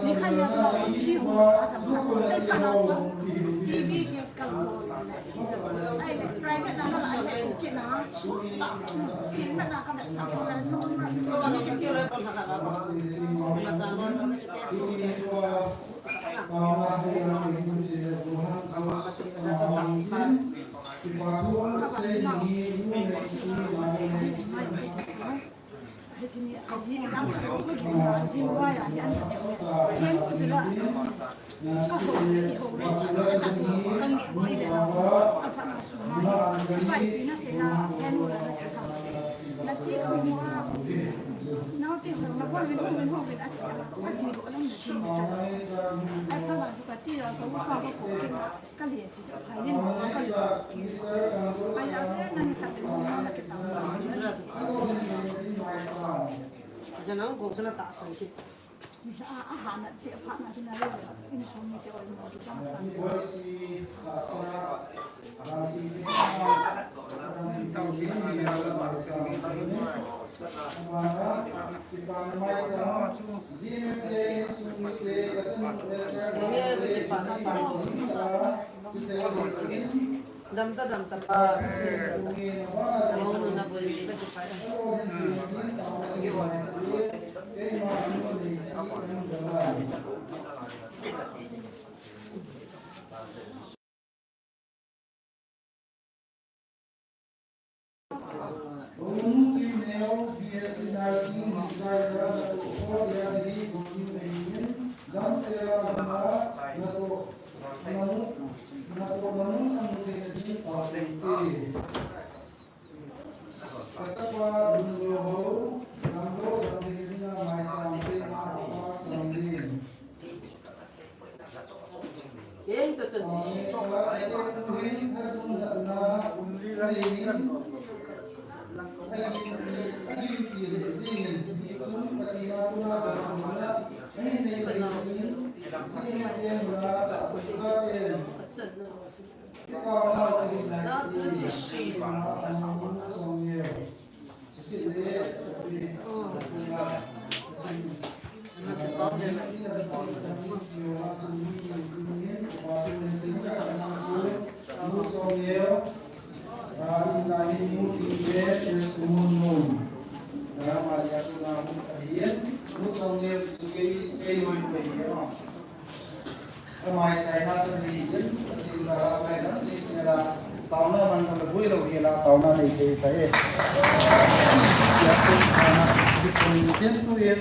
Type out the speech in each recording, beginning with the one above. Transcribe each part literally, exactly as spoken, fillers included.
Ni khat ni a chu thi hu a tam. Ai pa na chu T V case kal ko. Ai le private na la ai le kit na. Sin na na ka ba sa ko na no negative. Ma cha no negative. Ka le chi ka phai le no ka le. Ai a le na ni ka le no na ke ta. Jana ko jana ta san ki. A, a hana che pha na hina le, insung mite oi mo ki sang pha. Dam ta, dam ta pa, Jesu. Mong nu na boi ka ti pa. Unu ki neo B S C Nursing, Israel, Korea, Lee, Zongin, Ayin, Dam Sera, Lama, Nato, Manu, Nato, Manu, Nato, Manu, Nato, Kasapa Lunglo ho, Namlo Gambhir na mai chang te ma pa Gambhir. Eng ta chan si. Sa te tuhin thasung na na, Umli la ni kan. Agi pi le si, si chun pati ma tu na ba na. Ai nei le si, si ma te na, sa sa te. Amai saina sa ni in, ati la la pai lam, ti se la, taona man ka bui lo hi la, taona nei te ta e. Ya tu, ana, ki pon ni tin tu in.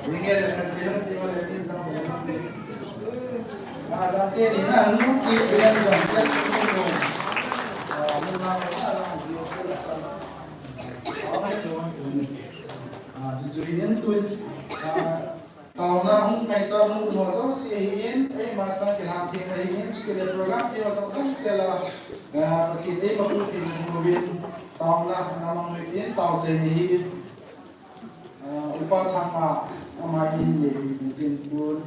Ni nge le kan ti lo, ti lo le, ti sa mo ni. Ma da te ni na, nu ti, ti lo, ti lo. Ah, mun na, na, na, ti se la sa. Ah, mai tu, tu ni. Ah, chu chu hin tun, ah, taona hung kai cha hung tun ho jouse ahin, eima chang kilham thei ahin, chukit le program te ho jong kan sel a, ah, Pathen eima pu thei na ding uvin, taona na mang uvin tin, tao chai ni hi, ah, Upa Thangma, ama in le uvin tin tun.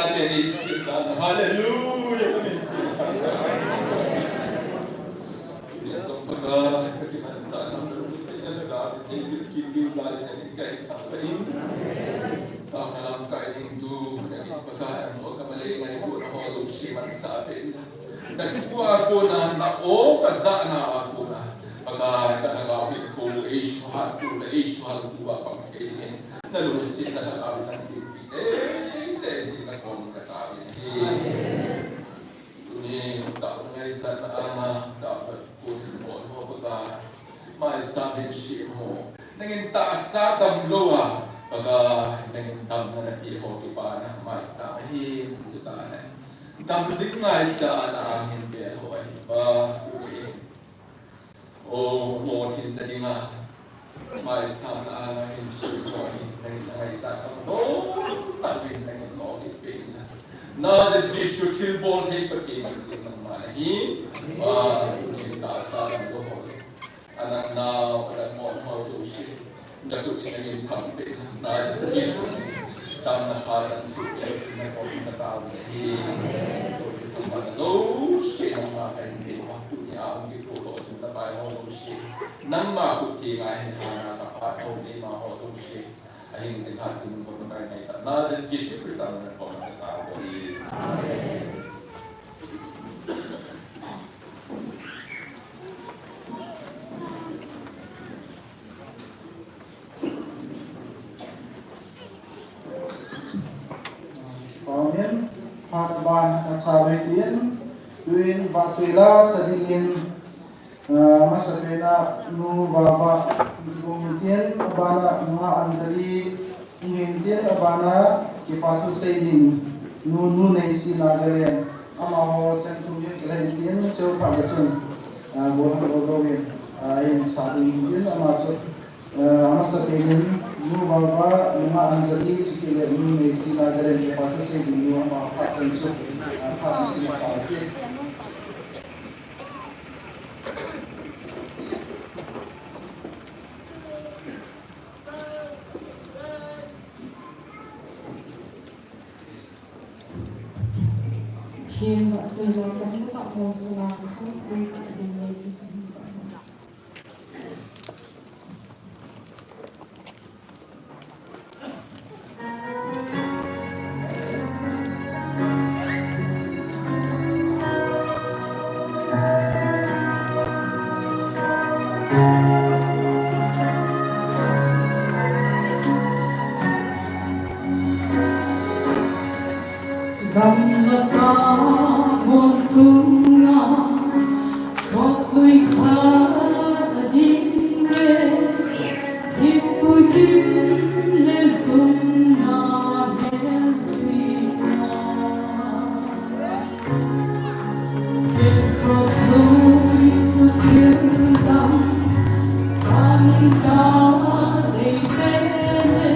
Hallelujah. Amen. Praise the Lord. Ni jong Pakai, ka kimanchah nang na lungsetna lhagao in ei bilkim diu lai in ka thangvah in. Ka lamkai ding tu, ka Pakai, ka malei ngaito na ho jouse mansah pe in. Na thu a kona, na o ka jahna a kona, Pakai, ka lhagao hi ko ei suhat tu, ei suhat tu a pang thei ding in, na lungsetna lhagao in nang bilkim teitei ding na koma ka taovin ahi. Tuni, tah ngaisang a, tah Kon in bol ho Pakai, maisam in sem ho. Nangin tahsa damlou a, Pakai, nangin damna napeh ho kipana maisam ahi, chutah le dam ding ngaisang a na angin bel ho ahi pa, tuni. O, lolhinna dinga, maisam na anga hin sum ho hi, nangin angaisang ho, tah in nangin lolhin peh in. Nazareth Jesu thilbol thei Pathen in jing nangma nahi, pa, tuni tahsa damlou ho. Anang nau, anang mon ho jouse. Na khut in nangin thangpeh in, Nazareth Jesu. Damna pha chan suhpeh in, na koma ka taovin ahi. Tua hi thangvahna jouse nangma kahin pe uva, tuni a hung kithoudoh sum na pai ho jouse. Nangma khut thenga hin hana ka phat ho, keima ho jouse. Ahing jing hatchungnung ho Pakai ngaitah, Nazareth Jesu Christa min a koma ka taovin ahi. Amen. Amen. Phat ban a cha ve tin, tuin vahchoi la sa dingin, ah, masapen a Nu Vava hung hin tin, abana Nu Anjali hung hin tin, abana kipa thu sei ding Nu, Nu Neisi Nagaland, amaho chan thum hi kila hin tin, cheu phat le chun, ah, gollhang Goldo in, ah, in sa ding hin tin, ama chu, ah, amasapen in Nu Vava, Nu Anjali, chutile Nu Neisi Nagaland kipa thu sei ding nu, ama phat chan chu, ah, phat in sa ding. Themna chun la kan ta mo chun la cross ding ka ding nei ti chun sa. Gamla ta mol chunga, cross lui kha ding e, hi chu kim le zumna hel china. Ken cross lui chu thil dang, sanin ka dei pen e,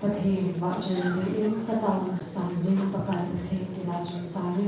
Pathen vahchoi dingin, ka taona sang jing Pakai Pathen kila chun sang e.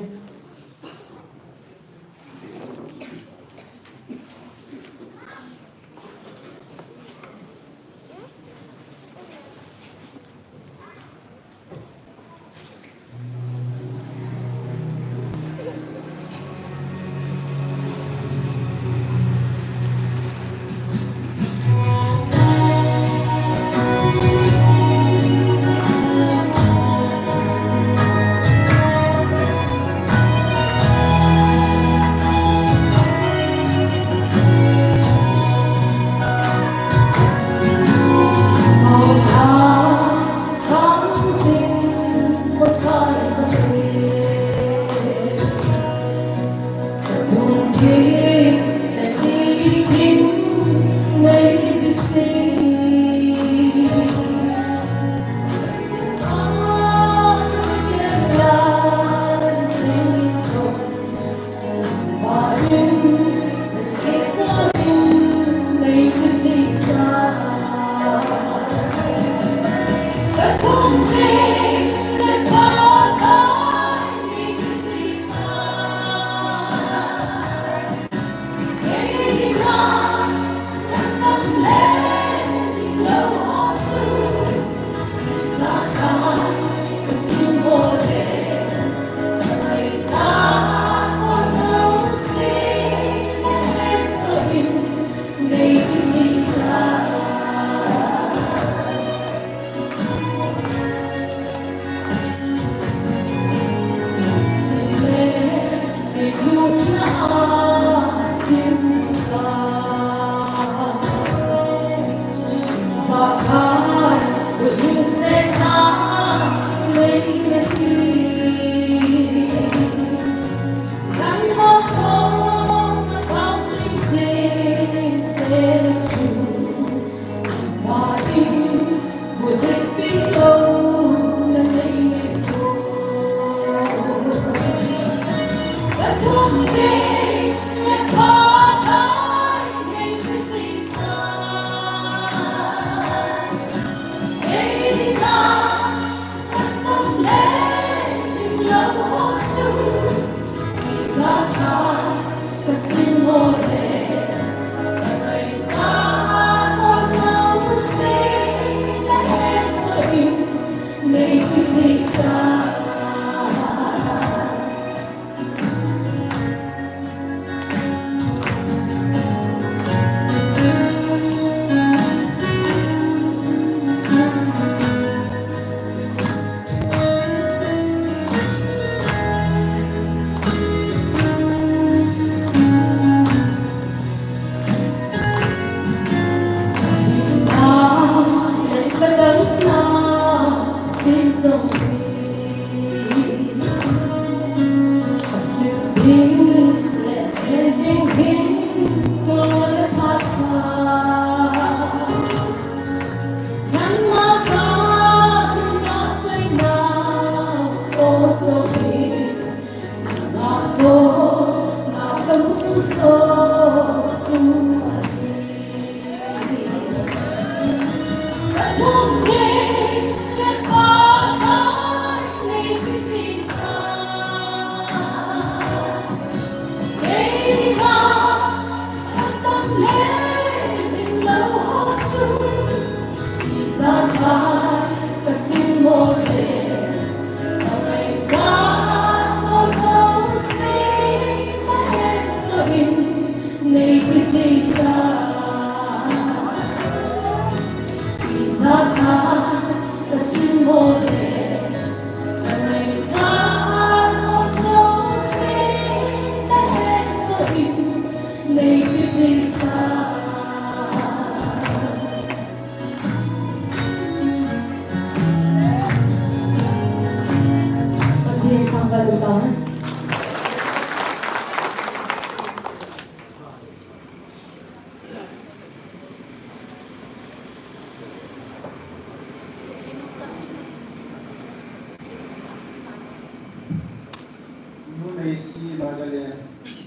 Nu Neisi Lagale,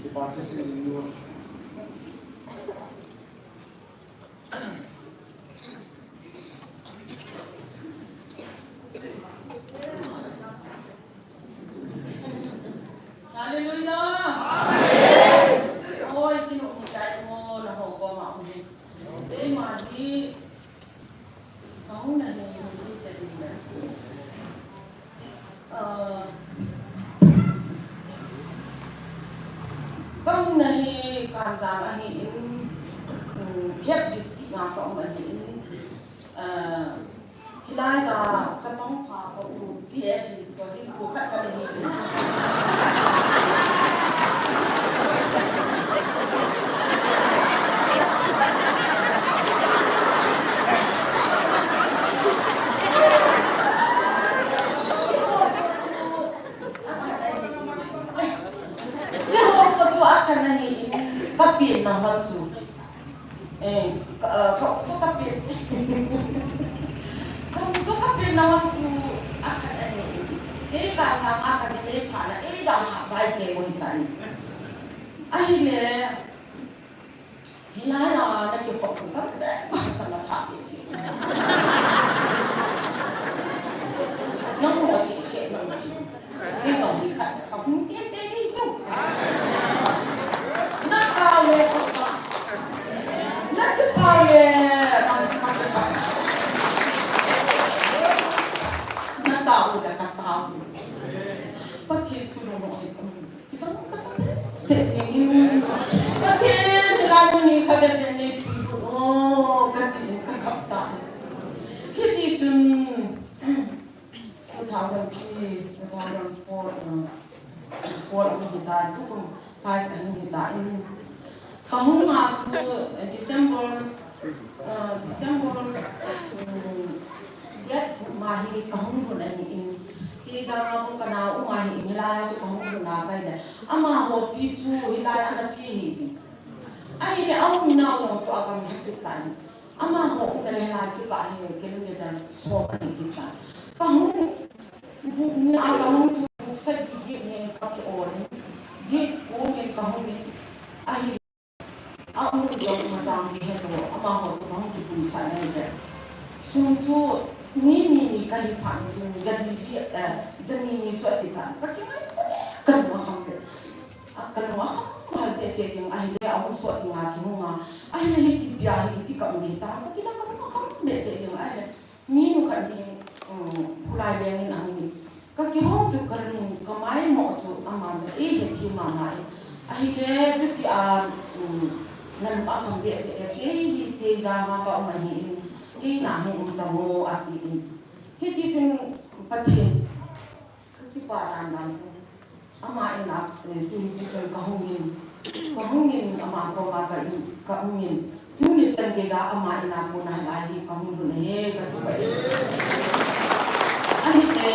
Department in Nu. Hallelujah. Amen. Oi, tinu mu chai mo na ho ko ma mu. Te ma di Kahung na hi, hi si ta ding na. Ah, kahung na hi, Kanjang ahi in, um, Phek district a ka um ahi in, ah, hilai a chapang pha ka um, P S to hi ko khat ka na hi in. Keiho ko chu akhan ahi, ka pen na hon chu. Eh, ka, ka, ka, ka pen. Ka, ka, ka pen na hon chu akhan ahi. Kei Kanjang a ka ji le pha na, eh, da ha sai te ko hi ta ni. Ahile, hilai a na kipah ka be, ba chang a tha be si. Nang mo si se nang ti. Ni jong ni khat, ka hung ti ti ni chu. Na ka le ko ka. Na kipah le, ka, ka kipah. Na tao le ka tao. Pathen thu nung nung hi ka mu. Kipah ka sa te, se jing in. Pathen, hilai mun ni ka ven ven nei pui u o, ka ti in ka kap ta. Hiti chun, two thousand three, two thousand four, uh, four ahung hi ta, two thousand five ahung hi ta in. Ka hung a chu, eh, December, eh, December, um, date gup ma hi ka hung lhun ahi in. Teijang a kon ka nao um ahi in, hilai a chu ka hung lhun a ka hi le. Amaho pi chu hilai a ana che hi in. Ahile a umnau jong chu agam lheh kit tan. Amaho umna le hilai kikah hi kilometer som ahi kit tan. Ka hung, bu, ni a ka hung chu bu sa di di ni ka ke o ni. Di ko ni ka hung ni. Ahi A um jong machang kihe lou, amaho chu kahung kipuisah nai le. Sum chu ni ni ni kahi phat chu jani hi, eh, jani ni chu ati tan. Ka kingai phat le, kalung aham le. A kalung aham hal behseh jeng ahile, ahung sot ding a kihung a. Ahile hiti pia hi, hiti ka um ding tan, kati le kalung aham behseh jeng ahile. Mi nu khat hi, um, Phulai Leng in ahung hi. Ka kihou chu ka lung, ka maimo chu ama chu eihe thim mama in. Ahile chuti a, um, nalung akham behseh le kei hi Teijang a ka um ahi in, kei na hung um tamo ati in. Hiti chun Pathen Ka kipa dan dan chu. Ama in a, eh, tu hi chu chun ka hung in. Ka hung in ama koma ka in, ka um in. Tuni chan gei a ama in a kona hilai hi ka hung lhun ahi, ka kipah e. Ahile,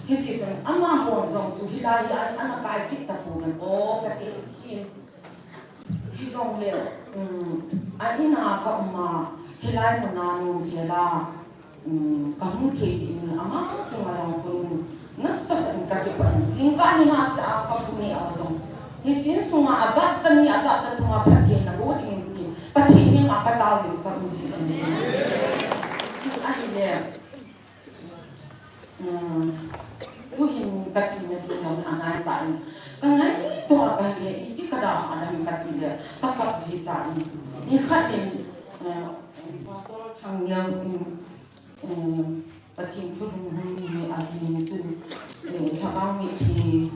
hiti chun amaho jong chu hilai hi an, ana kai kit tapon, o, ka ti sin. Hijongle, um, a in a ka um a, hilai mun a nom sel a, um, ka hung thei jeh in ama chunga jong kon nasatah in ka kipah in, jingkah ni lhaseh a ka bu neh a jong, hiche in sunga ajat cha ni, ajat cha thum a Pathen na boh ding in tin, Pathen henga ka taovin ka um jin ahi. Ahile, Um, tuhin ka china ding jong angai tan. Ka ngaito a ka hile, iti ka dam a dam ka ti le, ka kap ji tan. Nikhat in, eh, Pastor Thangniang in, eh, Pathen thu lunghung ni a jing chun, eh, lhavang mitlhi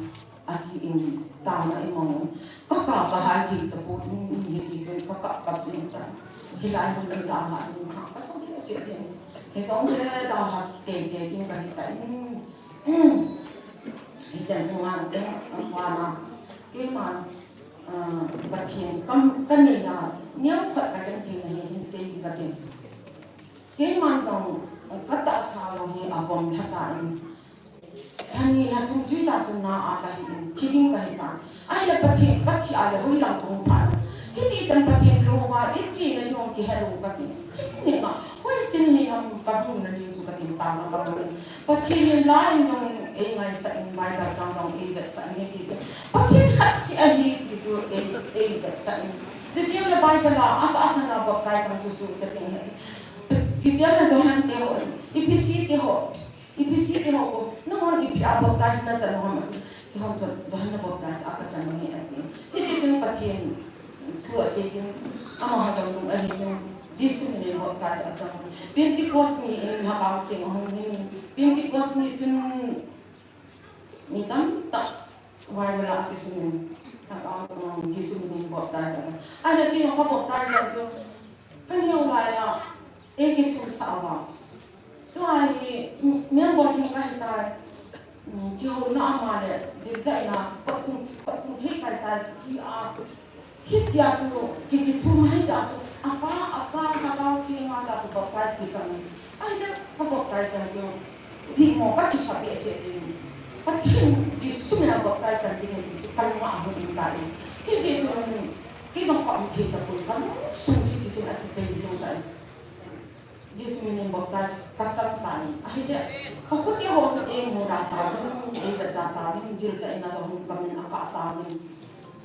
ati in taona i mang. Ka kap ka hai thei tapon, hiti chun ka kap kap in tan. Hilai mun in taona in ha, ka sa ding a se ding. Song le da ha te te ting ka hi ta in. Hi chan chu ngan te, ngan na. Keiman, ah, Pathen kam ka nei a, neo khat ka ken thei na hi hin sei ka te. Keiman jong, ah, ka tahsa jong hi a vom lha ta in. Lha ni lha thum chu ta chun na a ka hi in, thi ding ka hi ta. Ahile Pathen ka thi a le hoi lang kong pha. Hiti chan Pathen kihou a, i chi na yong kihe lo ka ti. Chin ni ma, hoi chin ni ham ka hung na ni chu ka tin ta na ka mo ni. Pathen in la in jong ei ngaisah in Bible chang jong ei vetsah in ti chu. Pathen khat si ahi ti chu ei, ei vetsah in. Ti ti le Bible a, a tahsa na baptize chang chu su cha ting he. Peter le Johan te ho, Ephesi te ho, Ephesi te ho ko, nangho ipi a baptize na chan u ham ati. Kihon chan, Johan na baptize a ka chan u ahi ati. Hiti chun Pathen thu asei chun, amaho jong lung ahi chun, Jesu min in baptize a chan u. Pentecost ni in Lhagao Theng ahung hin, Pentecost ni chun, mi tamtah Bible a kisun in, Lhagao, um, Jesu min in baptize a chan. Ahile kei jong ka baptize a chu, ka neo lai a, ei kithum sah uva. Tua hi, mm, member hi ka hi tai. Mm, kihouna ama le, jilcha ina, kot tung, kot tung thei kai tai, ti a. Hitia chu, ki, kithum hitia chu, apa, acha, Lhagao Theng a ta chu baptize kichang. Ahile, ka baptize chan chu, dihmo ka kisa behseh ding. Pathen, Jesu min a baptize chan ding ti chu, ka lung a hung um tai. Hiche chu, kei jong ka um thei tapon, ka lungsung chu, ti tin a kipei jing tai. Jesu min in baptize ka chang tan. Ahile, ka khut te ho chu ei mu da tauvin, ei vet da tauvin, jilsa ina jong hung ka min a kah tauvin.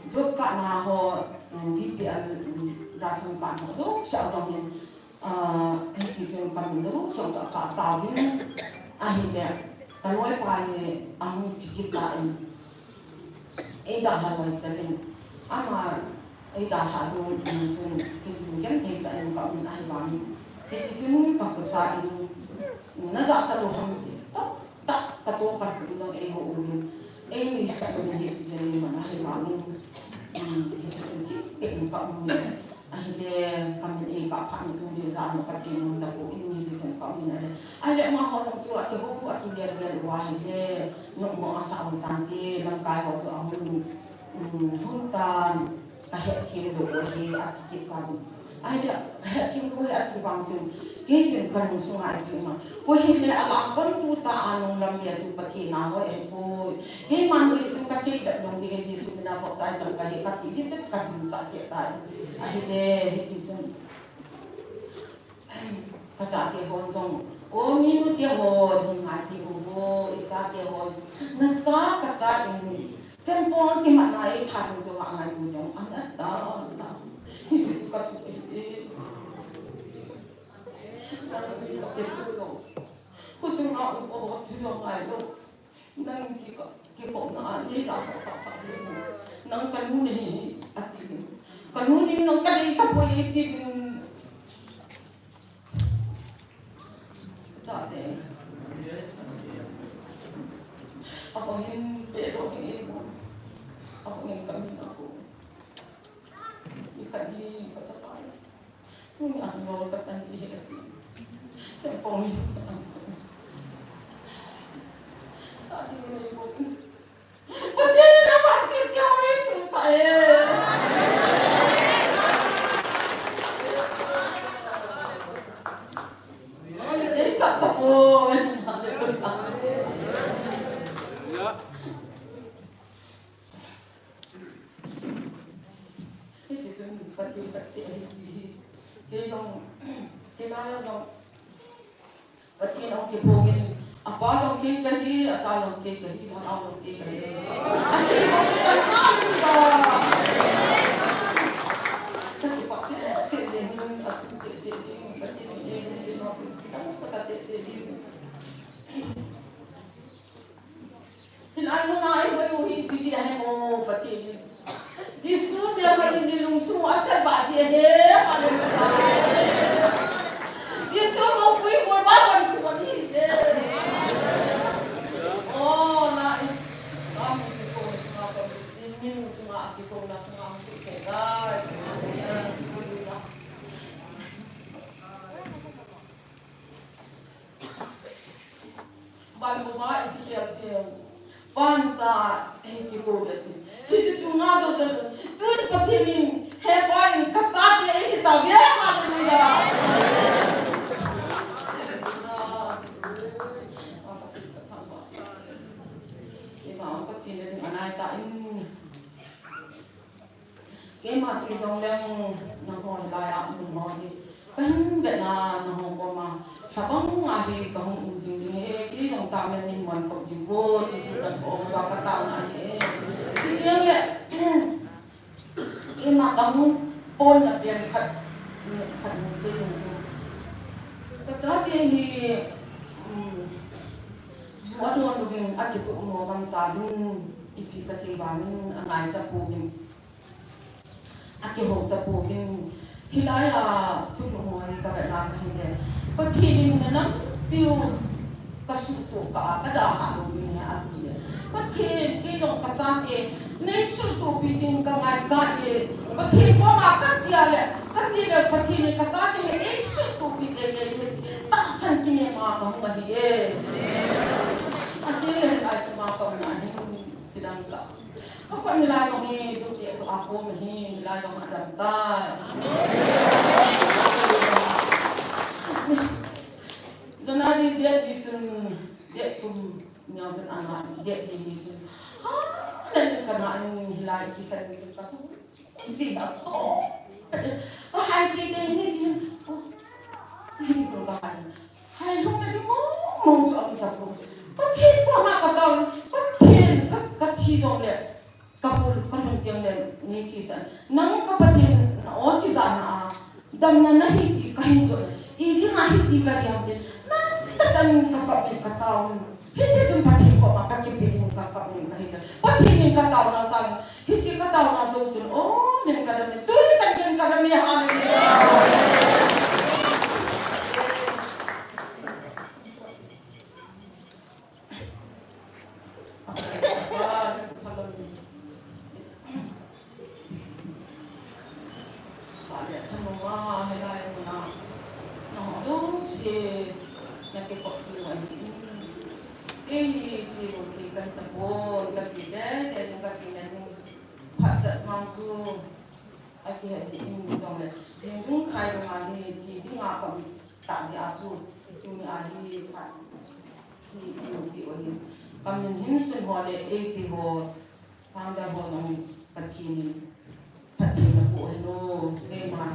Job kahna ho, um, B P L, um, ration card ho, jouse a jong hin, ah, hiti chun ka min jouse a kah tauvin. Ahile, ka loipa hi ahung thi kit tan. Ei dalha loi chan in, ama ei dalha chu, um, chun, hichun genthei tah in ka um in ahivangin. Hiti chun ka kucha in, na jachat lou ham ti, tamtah ka tong ka lhun dong ei ho um in, ei nuisat um in hichu jeng in man ahivangin. Um, hiti chun thipbeh in ka um in. Ahile, ka min ei kah phat in chun jilsa a ka che nom tapon, mi ti chun ka um in ahile. Ahile, amaho jong chu akihou, akigel gel u ahile, nopmo asah u tante, lamkai ho chu ahung, um, hung tan, ka hetthem lou u ahi, ati kit tan. Ahile, ka hetthem lou u ahi ati vang chun, kei chun ka lungsung a ipi um a. Koi hile alang pon tu ta a nung lam bia chu Pathen a hoi ahipoi. Keiman Jesu ka sei bep lou ding ahi, Jesu min a baptize jong ka hi kati, hichu ka ding chah kit tai. Ahile, hiti chun. Ka chate hon jong, o minu te hon, hi ngai ti u vo, i chate hon. Na cha, ka cha in, chempong kimatna ei tha in jong a ngai tu jong, an at ta, ta. Hichu ka thu e, e. Nang mi ka pe tu lo. Khosung a um o, thu lo ngai lo. Nang ki ka, kikhohna a nei la ka sa sa de mo. Nang ka nu nei hi, ati. Ka nu ding nang ka dei tapoi, ati. Ka chate. Abang in pe do ding e mo. Abang in ka min a ko. I ka ni ka chapa. Tuni a ngol ka tan ti he ati. Chempong mi sa ta ang chu. Sa ti ni nei ko. Pathen in a van ti ti o e tu sa e. Ei sa ta ko. Hallelujah. Hiti chun Pathen khat seh ahi ti hi. Kei jong, kei lai a jong, Pathen ahung kiphong in, apa jong kei kahi, acha jong kei kahi, lhagao jong kei kahi. Asei bou kei kahi, hallelujah. Ka kipah kei seh jeng in, athu cheh cheh jeng in, Pathen in eilungset nau, kitang kasa cheh cheh jeng in. Hilai mun a i hoi u hi ipi jeh a hem o Pathen in. Jesu neo a i lungsung u asetba jeh ahi. Hallelujah. Jesu moupui golvah hon kihon i hi ve. O, na i. Ka mu kihon sunga ka mu. I min chunga kihon na sunga mu su ke dai. Hallelujah. Pan ko ba i ki khel thei. Pan sa, eh, ki ko de ti. Hichu chu nga do de. Tun Pathen in, he pa in ka chate, eh, ti ta ve, hallelujah. Keima ka chate ding anai ta in. Keima chi jong leng nangho hilai a um ho hi. Kahin vet na nangho koma. Lhabang a hi kahung um jing ding ahi, kei jong tamen neiman kop jing vo, ti tu kan ko ba ka taona ahi. Chuteng le, keima kahung pon na pen khat, khat hin sei ding. Ka chate hi, um, ju adon uvin akitoh mo gam tauvin, ipi kasei vangin angai tapouvin. Akihou tapouvin, hilai a thulhut ho hi ka vet na ka hile. Pathen in na nampiu ka suhtoh kah a ka dalha louvin ahi ati le. Pathen, kei jong ka chate nei suhtohpi ding ka ngaicha e. Pathen koma ka che a le, ka che le Pathen in ka chate hi ei suhtohpi teitei ding tahsan kinem a ka hung ahi e. Ati le hilai sunga ka um na hin kidang ka. Ka kon hilai jong hi, tu ti tu a ko mi hi, hilai jong adam tai. January date li chun, date thum, nia chun ana, date li li chun. Ha, le ka na an hilai ki khan mi chun ka tu. Si ha so. Ka hai ti te hi ti. Hi ti ko ka hai. Hai lhung na ding mong mong chu aum tapon. Pathen koma ka taona, Pathen ka, ka thi jong le, ka bul ka lhun teng le, nei thisan. Nang ka Pathen na o kijana a, damna nahi ti ka hin jot. I dinga hiti ka hi ham ti. Nasatah in ka kap in ka taona. Hiti chun Pathen koma ka kipe in ka kap in ka hi ta. Pathen in ka taona sang. Hiche ka taona jong chun, o, nin ka dam e, tuni chan nin ka dam e, hallelujah. Ei, chi lo ki ka tapon, ka chi le, le ka chi le, phat chat mang chu. Akihet hi in jong le, jing dung khai dung a hi, chi ding a kam ta ji a chu, tuni a hi khat, hi in pi o hi. Kam min hin sun ho le, ei pi ho, pang da ho jong Pathen in, Pathen na pu o hi lo, keima,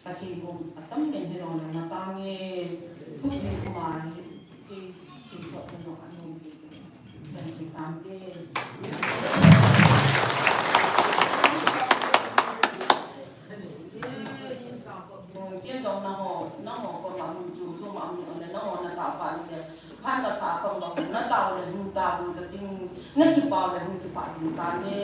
ka si bu, atam ken hi jong le, na ta nge, thu pi kuma hi. Ken jong nangho, nangho koma hung chu, chu ma ni ole nangho na tao pa ni le, phan ka sa kom bang na tao le hung tao ka ting, na kipah le hung kipah ting ta ni.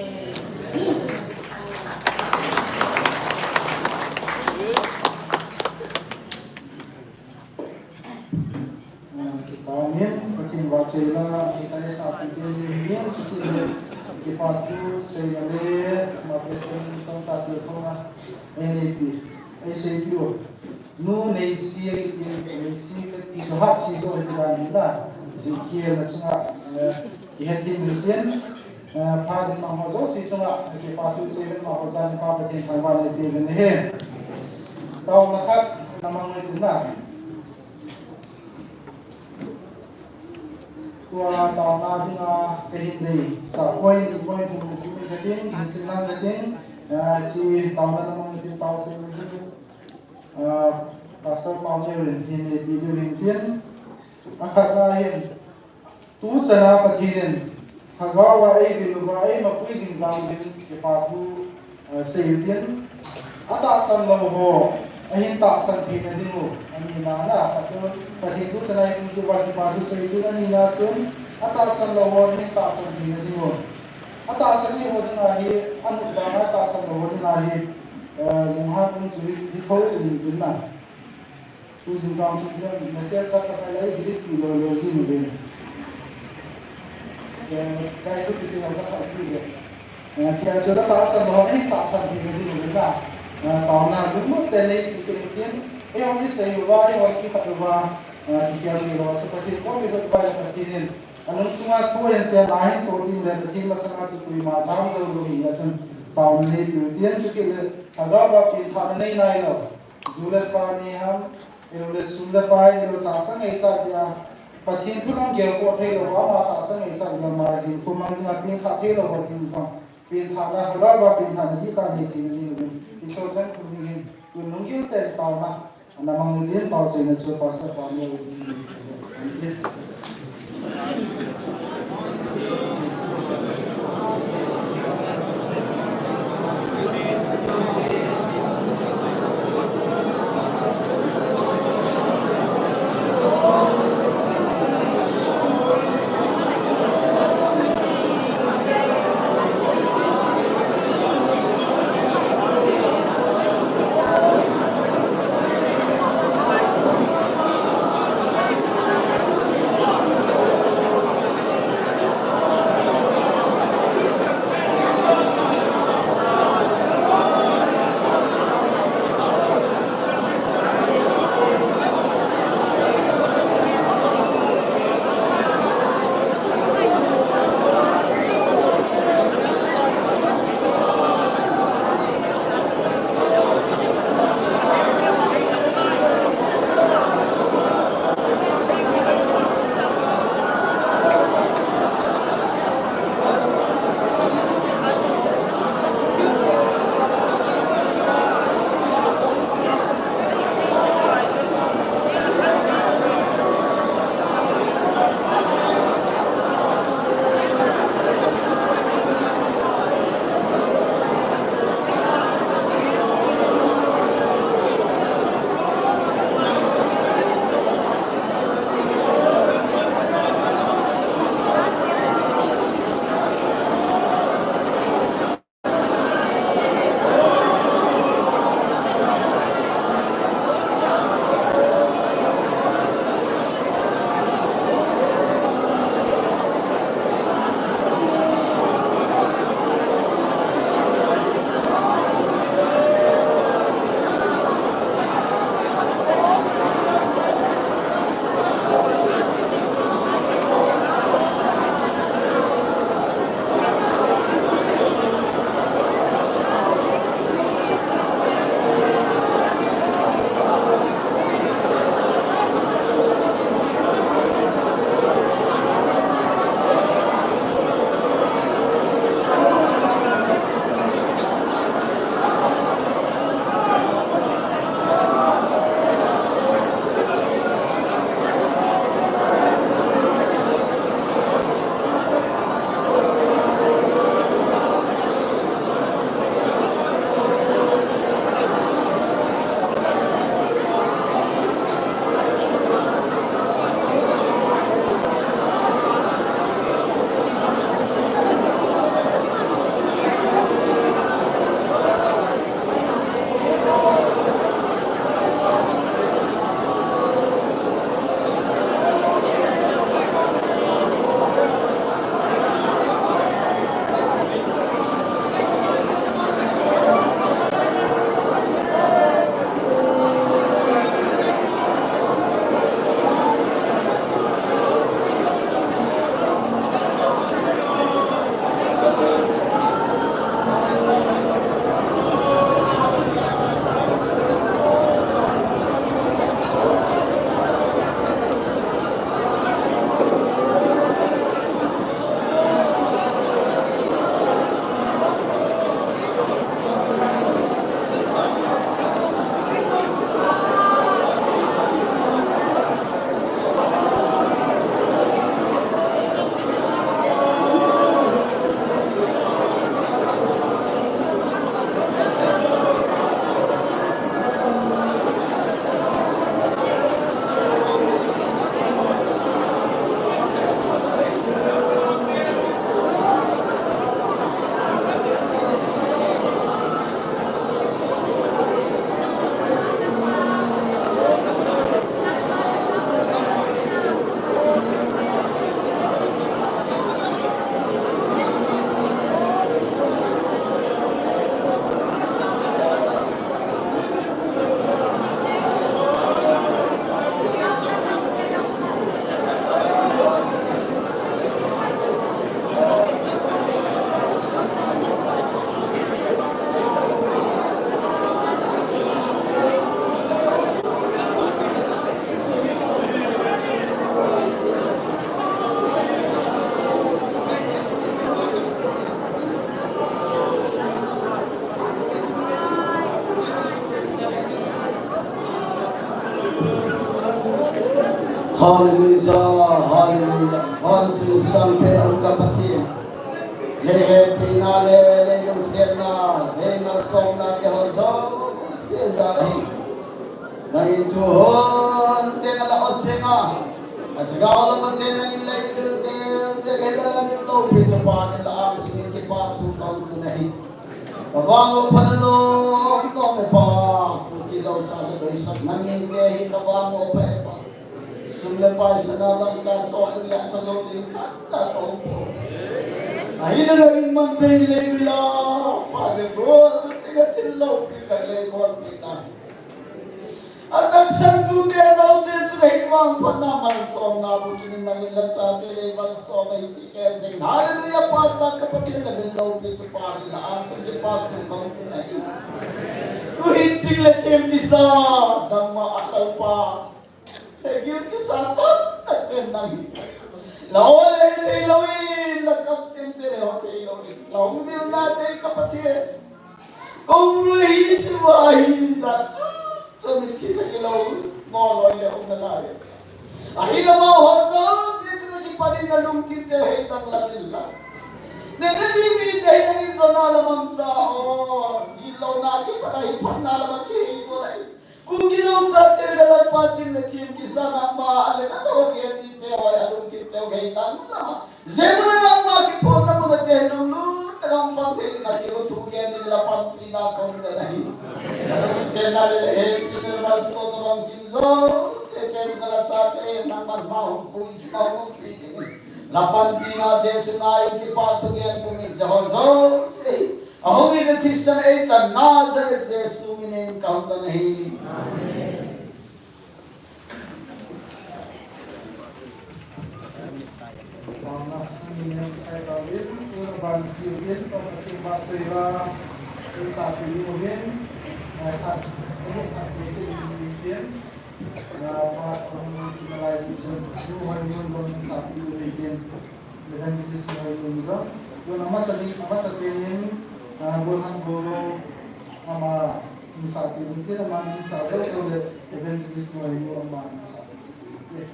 Kipa min, Pathen vahchoi la, kipa le sa pi pi ni hin, chuti le, kipa thu sei na le, ma testimony chomcha til khom a, ei nei pi, ei sei pi o. Nu Neisi a kiti, Neisi kiti, Johat Siso kiti dan hi na, Ezekiel na chunga, eh, kihet hi min tin, eh, pha ding mang ho jouse chunga, kipa thu sei le ma ho jan pa Pathen thangvah nei pi ven he. Taona khat na mang nei tin na. Tua taona dinga ka hin dei, sa point, ni point thum ni sim ka ding, ni sim lang ka ding, ah, chi taona na mang tin tao chen ni, ah, Pastor Pau Neu in hin nei pi diu hin tin. Akhatna hin, tu chana Pathen in, Lhagao a ei vil uva, ei mapui jing jang uvin, kipa thu, eh, sei u tin, atahsan lou ho, ahin tahsan theina ding u, ani na na, khat chu, Pathen tu chana ei pui jing uva, kipa thu sei u tin, ani na chun, atahsan lou ho, ahin tahsan theina ding u. Atahsan ho dinga hi, anut vanga tahsan lou ho dinga hi, eh, lunghan um chu hi, hi tho in, in na. Tu jing kang chu message khat khat lai delete pi loi loi jing ve. Eh, kai chu kisei ang ka thak ji ve. Eh, chia chu na tahsan lou, eh, tahsan hi ve ding ve na. Eh, taona lunglut te nei pi pi tin. Eh, hong kisei uva, eh, hong kikhat uva. Kikhel ni lo chu Pathen kom i lut vai le Pathen in alung sunga thu ahin sem a hin to ding le Pathen masanga chu koima jam jou lou hi a chun taona nei piu tin chu kile Lhagao va pengthahna nei nai lou. Ju le sa ni ham, ilo le sum le pai, ilo tahsa ngaicha jeh a Pathen thu lam gelkhoh thei lou, ama tahsa ngaicha lama hin khu mang jinga pengthah thei lou va tin jong pengthahna, Lhagao va pengthahna dihtah nei thei na ni uvin. I cho chan khu ni hin, tun lunggil ten taona ana mang uvin, pao chaina chu Pastor Pa Neo in. Hallelujah, hallelujah. Van chung sangpen a um ka Pathen. Lei hepina le, lei lungsetna, lei malsomna te ho jouse jal ahi. Nangin tu hon teng a la ot chenga. Achaga olam a te nangin lei vil jel jel hila la min loupi chapa nila angsung in kipa thu kahin tun ahi. Ka vang u pha lom lom e Pa, Kuki lou cha le doisak nangin te hi ka vang u pha e Pa. Sum le pai sana dangka chon le cha lou ding khat la ko po. Ahina nangin man bei lei vil a, Pa le bol, te ka thil loupi ka lei bolpi ta. Atahsan tute jouse chu ka hin vangphatna malsomna bukinin nangin la chate lei malsom ahi ti ka jeng. Hallelujah, Pa tah ka Pathen la min loupi chu Pa nila angsung in kipa thu kahin tun ahi. Tu hin ching le them kisa, nangma a Lalpa. He gil kisa tamtah ten nang hi. La o le thei lou in, la kamcheng te le o thei lou in. La hung vilna te ka Pathen. Kong rui hi siva hi jat chu, chu min thi thei lou, ngol loi le um nalai. Ahi la ma ho no, si chu kipan in na lungthim te hei tang la vil la. Ne ne ni mi te hei na ni zo na la mam cha o, ni lo na kipan a hi phan na la ma ki hei zo lai. Kuki lou chate le ka Lalpa ching le them kisa nangma a le ka lou gen ni te hoi a lungthim te hei tang la ma. Jeh mun a nangma kiphonna mun a te lunglut tah a um pan thei ding a thil thu gen ding la panpina kahin tun ahi. Lungsetna le hepina le malsomna bang kim jouse te chu ka la chate nangman ma hung pui si ma hung pui ding. La panpina te chu ngai in kipa thu gen pumin Jehovah jouse. Ahung in thisan ei tan Nazareth Jesu minin kahin tun ahi. Amen. Evangelist Noel Mun jong. Tun amasa ni, amasa penin, ah, Golhang Bolo ama insah penin, tin ama insah Bolo le Evangelist Noel Mun ama insah penin.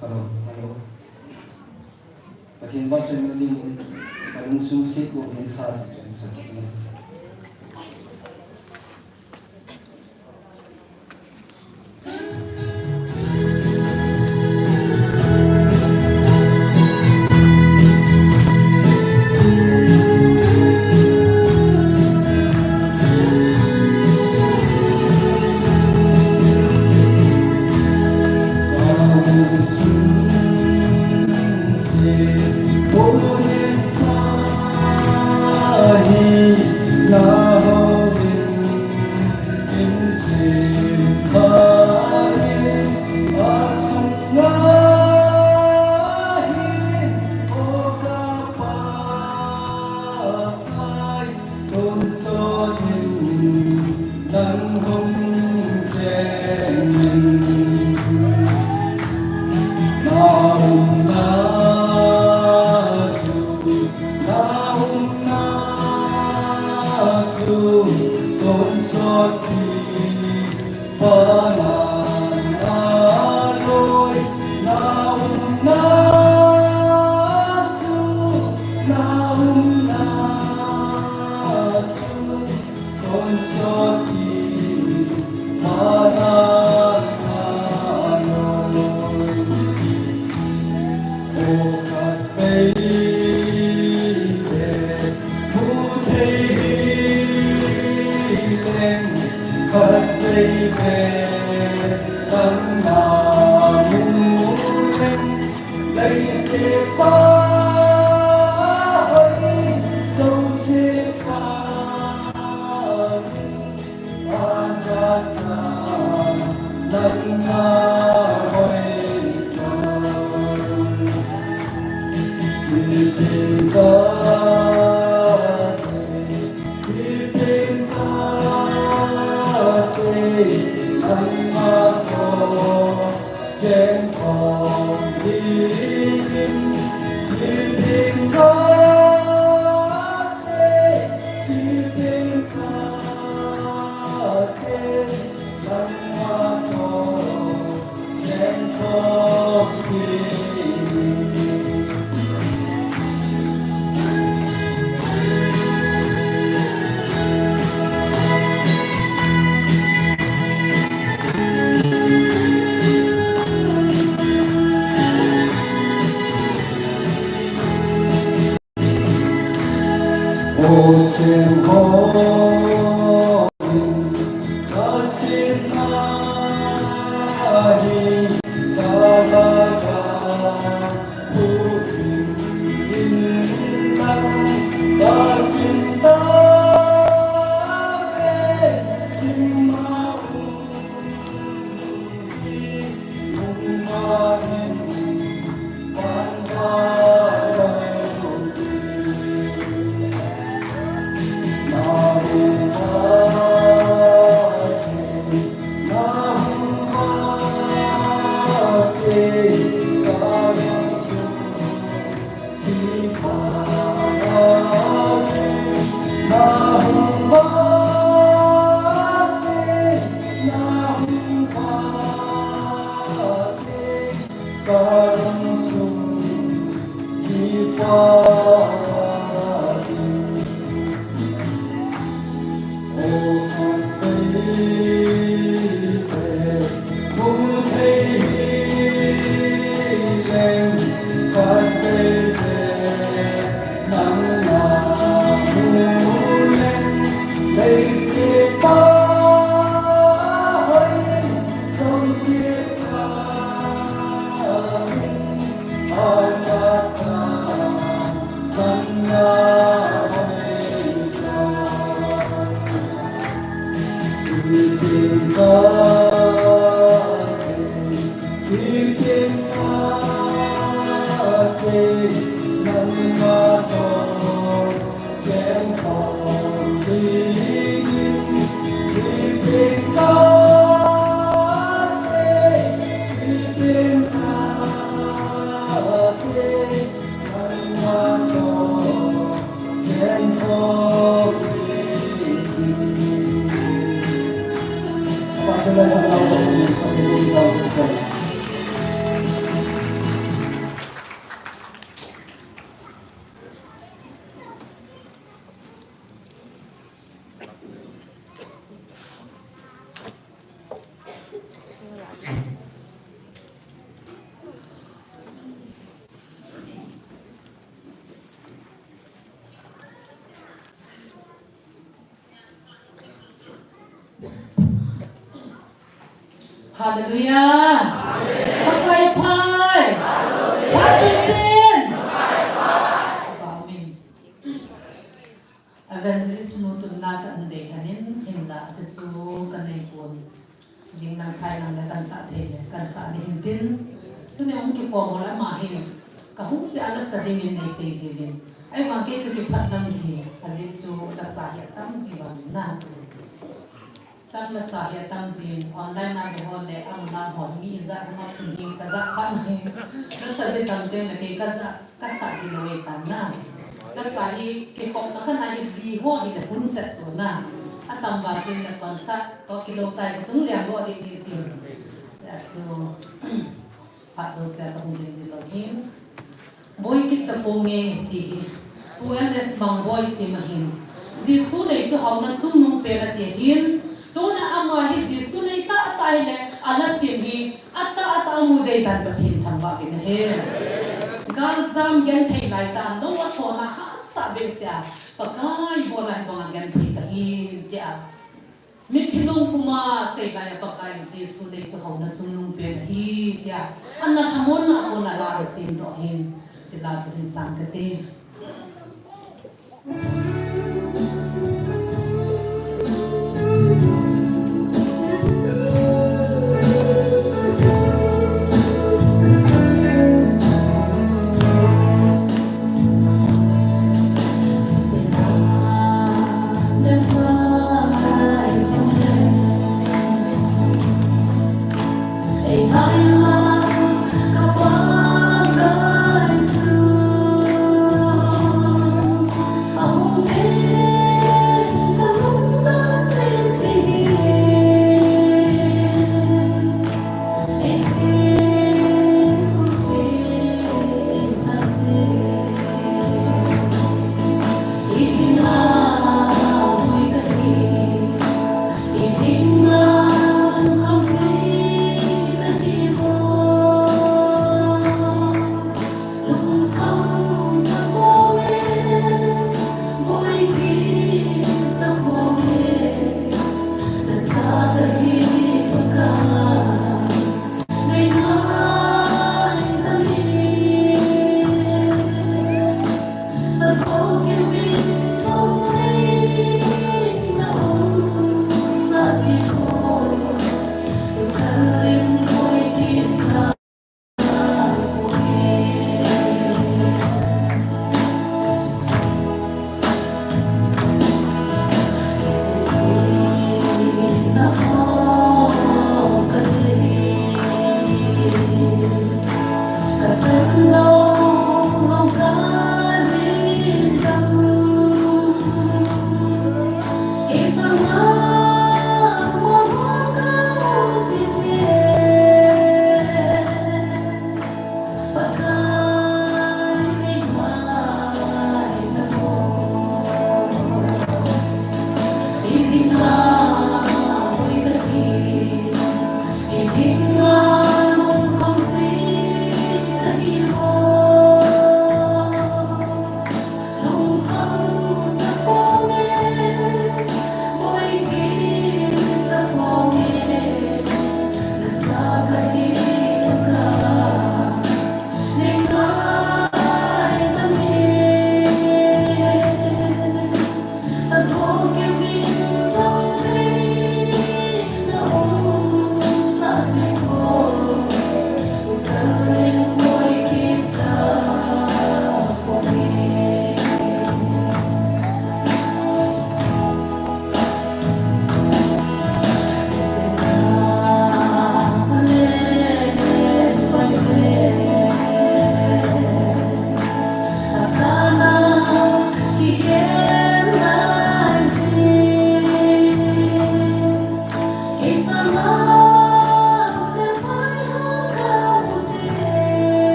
Hello, hello. Pathen vahchoi na ding in, ka lungsung se ko hin sa ti chun sa ti. Tonsot in nang hung cheng in, na umna chu, na umna chu, tonsot pi. Hallelujah. Pakai phai. Pakai sin. Amen. Evangelist nu chun na kan dei hanin, hinla chu chu kan nei pon. Jing nang thai nang le kan sa thei le, kan sa ni hin tin. Tuni hung kikhom ho le ama hin. Ka hung se a la sa dingin nei sei jingin. Ahivang kei ka kiphat lam ji, ajeh chu la sa hi atam ji vangin na. Chang la sa hi atam jin, online a ve ho le, a mun a ho, mi ijat hung a phun hi, ka jat phat hi. La sa di tam teng le kei ka jat, ka sa ji lou e tan na. La sa hi, kei kop na ka na hi, li ho hi le hun chat chu na. Atam val teng le kon sa, to kilou tai ka chung liam doh di di jin. Ya chu. Phat jouse a ka hung ding ji lou hin. Boi kit ta ponge ti hi. Pu L S Mangboi sim ahin. Jesu nei chu hauna chungnung pen ati ahin. Tuna ama hi Jesu nei tahtah ahile, a la sim hi, atahtah a mu dei dan Pathen thangvah kit in ahi. Galjam genthei lai tah, lou a thona hahsa behseh a, Pakai bol a hibanga genthei kahi, tia. Mitlhi long puma sei lai a Pakai Jesu nei chu hauna chungnung pen ahi, tia. Ana lhamonna a kona la ana sim doh hin, chule chu hin sang kate.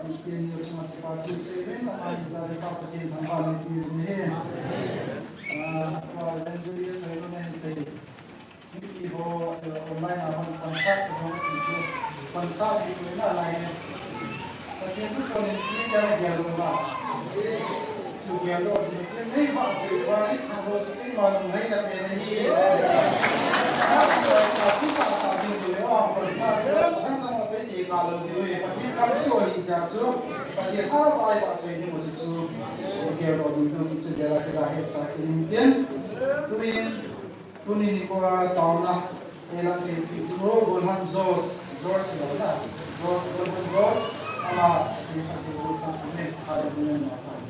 Pathen ni chunga kipa thu sei uvin, aman jari pa Pathen thangvah in peh uvin ahi. Ah, ah, evangelist Hoilun in sei. Mipi ho, eh, online a hung concert ho ti chu. Concert hi tu na lai. Pathen tu kon in ti sia na gel lo ba. Chu gel lo chu tin nei ba chu ba nei thang lo chu tin ma lo nei na pe na hi. Ka tu sa sa tin tu le ong concert. Dang dang pe ti ka lo ti we. Pathen kam so hi sia chu. Pathen a ba ai ba chu ni mo chu chu. Gel lo chu tu chu gel la ke la he sa tin tin. Tu in Tuni nikho a taona, eilang keipi tu, Golhang George, George lo na, George, Golhang George, ama, kei khat kei George sang kami, khat kei George sang kami.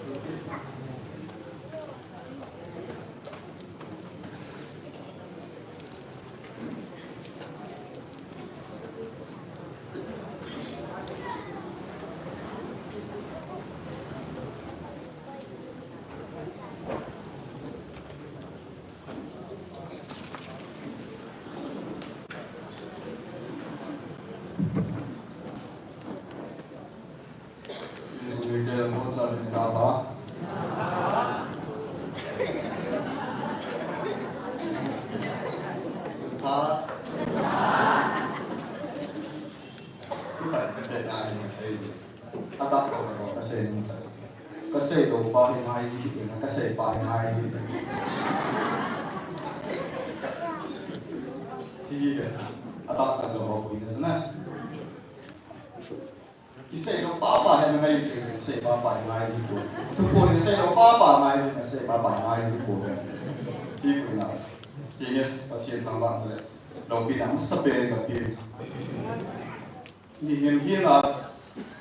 Ka sei lou pa hi ngai ji, ka sei pa hi ngai ji. Ti hi ve, a tahsan lou ho pui na sana. I sei lou pa pa hi ngai ji, ka sei pa pa hi ngai ji ko. Thuphon i sei lou pa pa ngai ji, ka sei pa pa hi ngai ji ko. Ti pui na. Ti nge, Pathen thangvah le. Loupina masa pen ka pe. Mihem hina,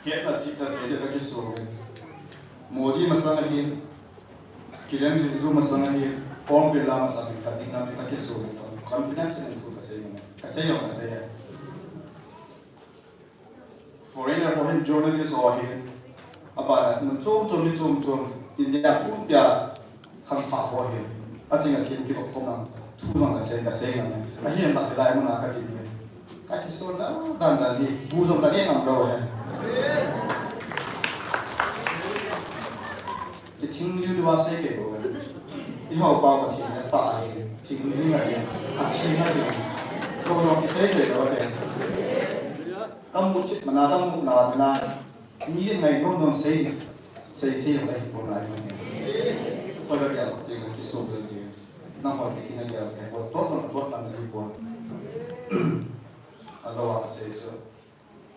hetna chihna seiding kakisuh in. Modi masang ahin, Kiren Rijiju masang ahin, Om Birla masang ahin, kading lam kakisuh in. Confidence in thu kasei ngai. Kasei jong kasei. Foreigner ho hin, journalist ho hin. Abana, mun chom chom, mi chom chom. India pumpia khangthah ho hin. Aching a thim kibang khom nang. Thu jong kasei, kasei ngai. Ahin, hilai muna kati ni. Ka kisonna dan dan hi, bu jong ka ne ngam lou he. Kithing liu liu a sei kei lou he. I hou pa Pathen ne ta ahi, thing jing ahi, a thing ahi. So jong kisei sei lou he. Ka mu chit mana, ka mu na mana, mi ngai nom nom sei, sei thei jong ka hi pon lai mo he. So jong ya ko thei ka kisop le ji. Nang hoi te kina gel te, bot to, bot to, bot lam ji bot. Ajo a kasei chu.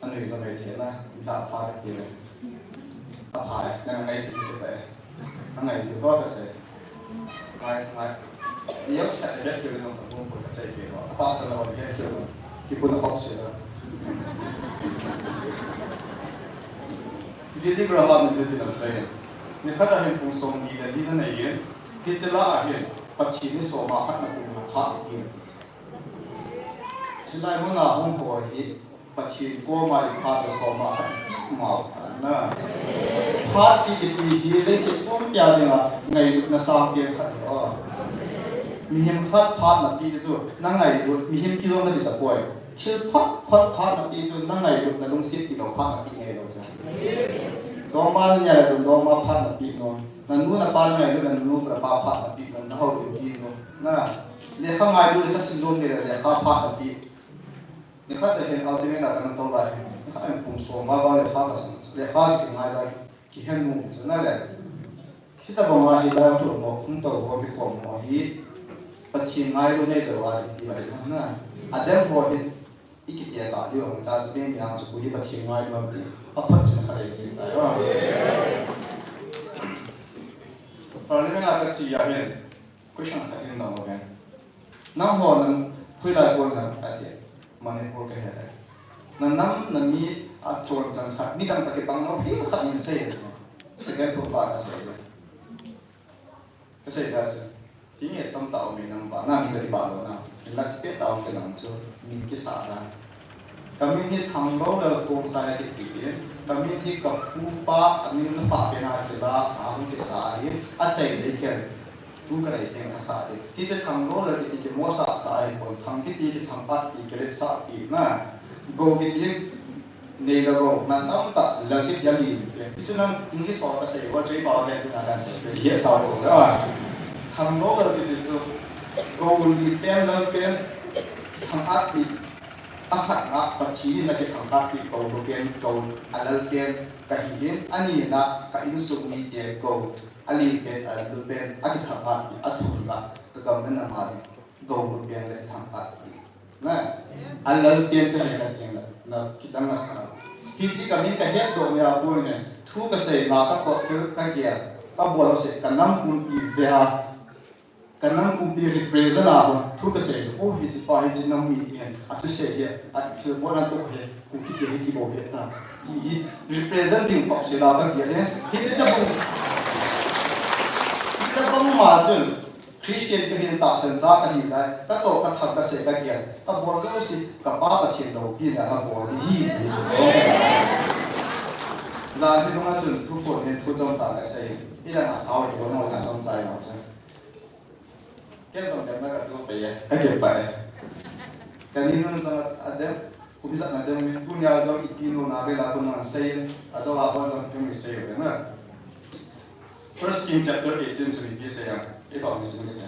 Anui jong ei thei na, mi lha pha ka ti le. A pha e, nang ngai sei te pa e. Nang ngai ti to kasei. Ngai, ngai. Ni yo khat he khel jong ka bom ko kasei ke to. A pa sa lo he khel. Ki pun khop se la. Billy Graham in hitin asei. Nikhat a hin pung som ni le li na nei yen. Hiche la a hin, Pathen in soma khat na pung na pha ni. Hilai muna hung ho hi, Pathen koma i phat a soma khat i peh mau ta na. Phat ti kiti hi leiset pumpia dinga ngailutna sangpen khat ahi. Mihem khat phat na peh chu, na ngailut, mihem kilom kati tapoi. Thil phat phat phat na peh chu, na ngailutna lungset tilou phat na peh ngailou chu. Dongma na nia le dong, dongma phat na peh nom. Na nu na pa na ngailutna, na nu na pa phat na peh nom, na houin peh nom. Na, lekha ngailut, lekha sim nom ni le lekha phat na peh. Nikhat le hin ultimate a kana tou lai hin. Nikhat in pung som val val lekha kasim. Lekha chu kingai lai, kihen mu chu na le. Hitabang a hilai a tou mo, hung tou ho kikhom ho hi. Pathen ngailu neilou a ti bai thang na. Adem ho hin, i kitia ta diu hung ta chu mi mi ang chu ku hi Pathen ngailu am ti. A phat chin kha lei sin ta yo. Parliament a kachi a hin. Question khat in dong ven. Nangho nang hoilai kon ham ati. Manipur kahe tai. Na nam na mi a chonchang khat, midang toh kibang lou hi khat in sei. Second thu pa kasei. Kasei ta chu. Hinge tamtah um e nang pa. Na mi toh kibang lou na. Lak speh tah um kilang chu. Min kisa ta. Kamin hi Thanglou Lalkhongsai akiti in, kamin hi kapu pa, kamin na pa pen a kila, ahung kisa ahi, achai dei ken, tu kadei teng kasa ahi. Hiche Thanglou Lal kiti kimosa sa ahi pon, Thang kiti kithangpat pi, kiletsah pi na, Go kiti hi Nei le gou, man tamtah lal kiti a li pen. Hichu nang English pao kasei, Wall Street pao pen tuna kasei, pen hi sao lo le a. Thangnoulal kiti chu, gou li pen, lal pen, thang'at pi, akhatna, Pathen in akithang'at pi, gou lu pen, gou a lal pen, kahi in, anina, ka insung mite gou, a li pen, a lal pen, akithang'at pi, athumna, ka gam le nam a ding, gou lu pen le thang'at pi. Na, a lal pen kahi kati le, na kidang asa. Hiche kamin kahetdoh nia pon he, thu kasei na kato thil kagel, kabol se, kanam pumpi ve a, kanam pumpi represent a pon, thu kasei, oh, hiche pa, hiche nam mi ti he, athusei he, athilbol a toh he, Kuki ti he kibol he ta. Ti hi, represent ding khop se la kagel he, hiche tabang, hiche tabang ma chun, Christian kahin tahsan cha kahi jeh, katoh katham kasei kagel, kabol jouse, kapa Pathen loupina kabol ding ahi. Jan hi lunga chun thu phon hin thu chomcha kasei. Hilanga sao hi bol ho jan chomcha hi ho chun. Ken jong demna katoh pei e, kakipah e. Kanin nun jong adem, kum ijat na dem, tunia jong ipi nuna vela kon non sei, ajou a hon jong ipi mi sei uve na. First King chapter eighteen chu ipi sei ham, ipi sim le.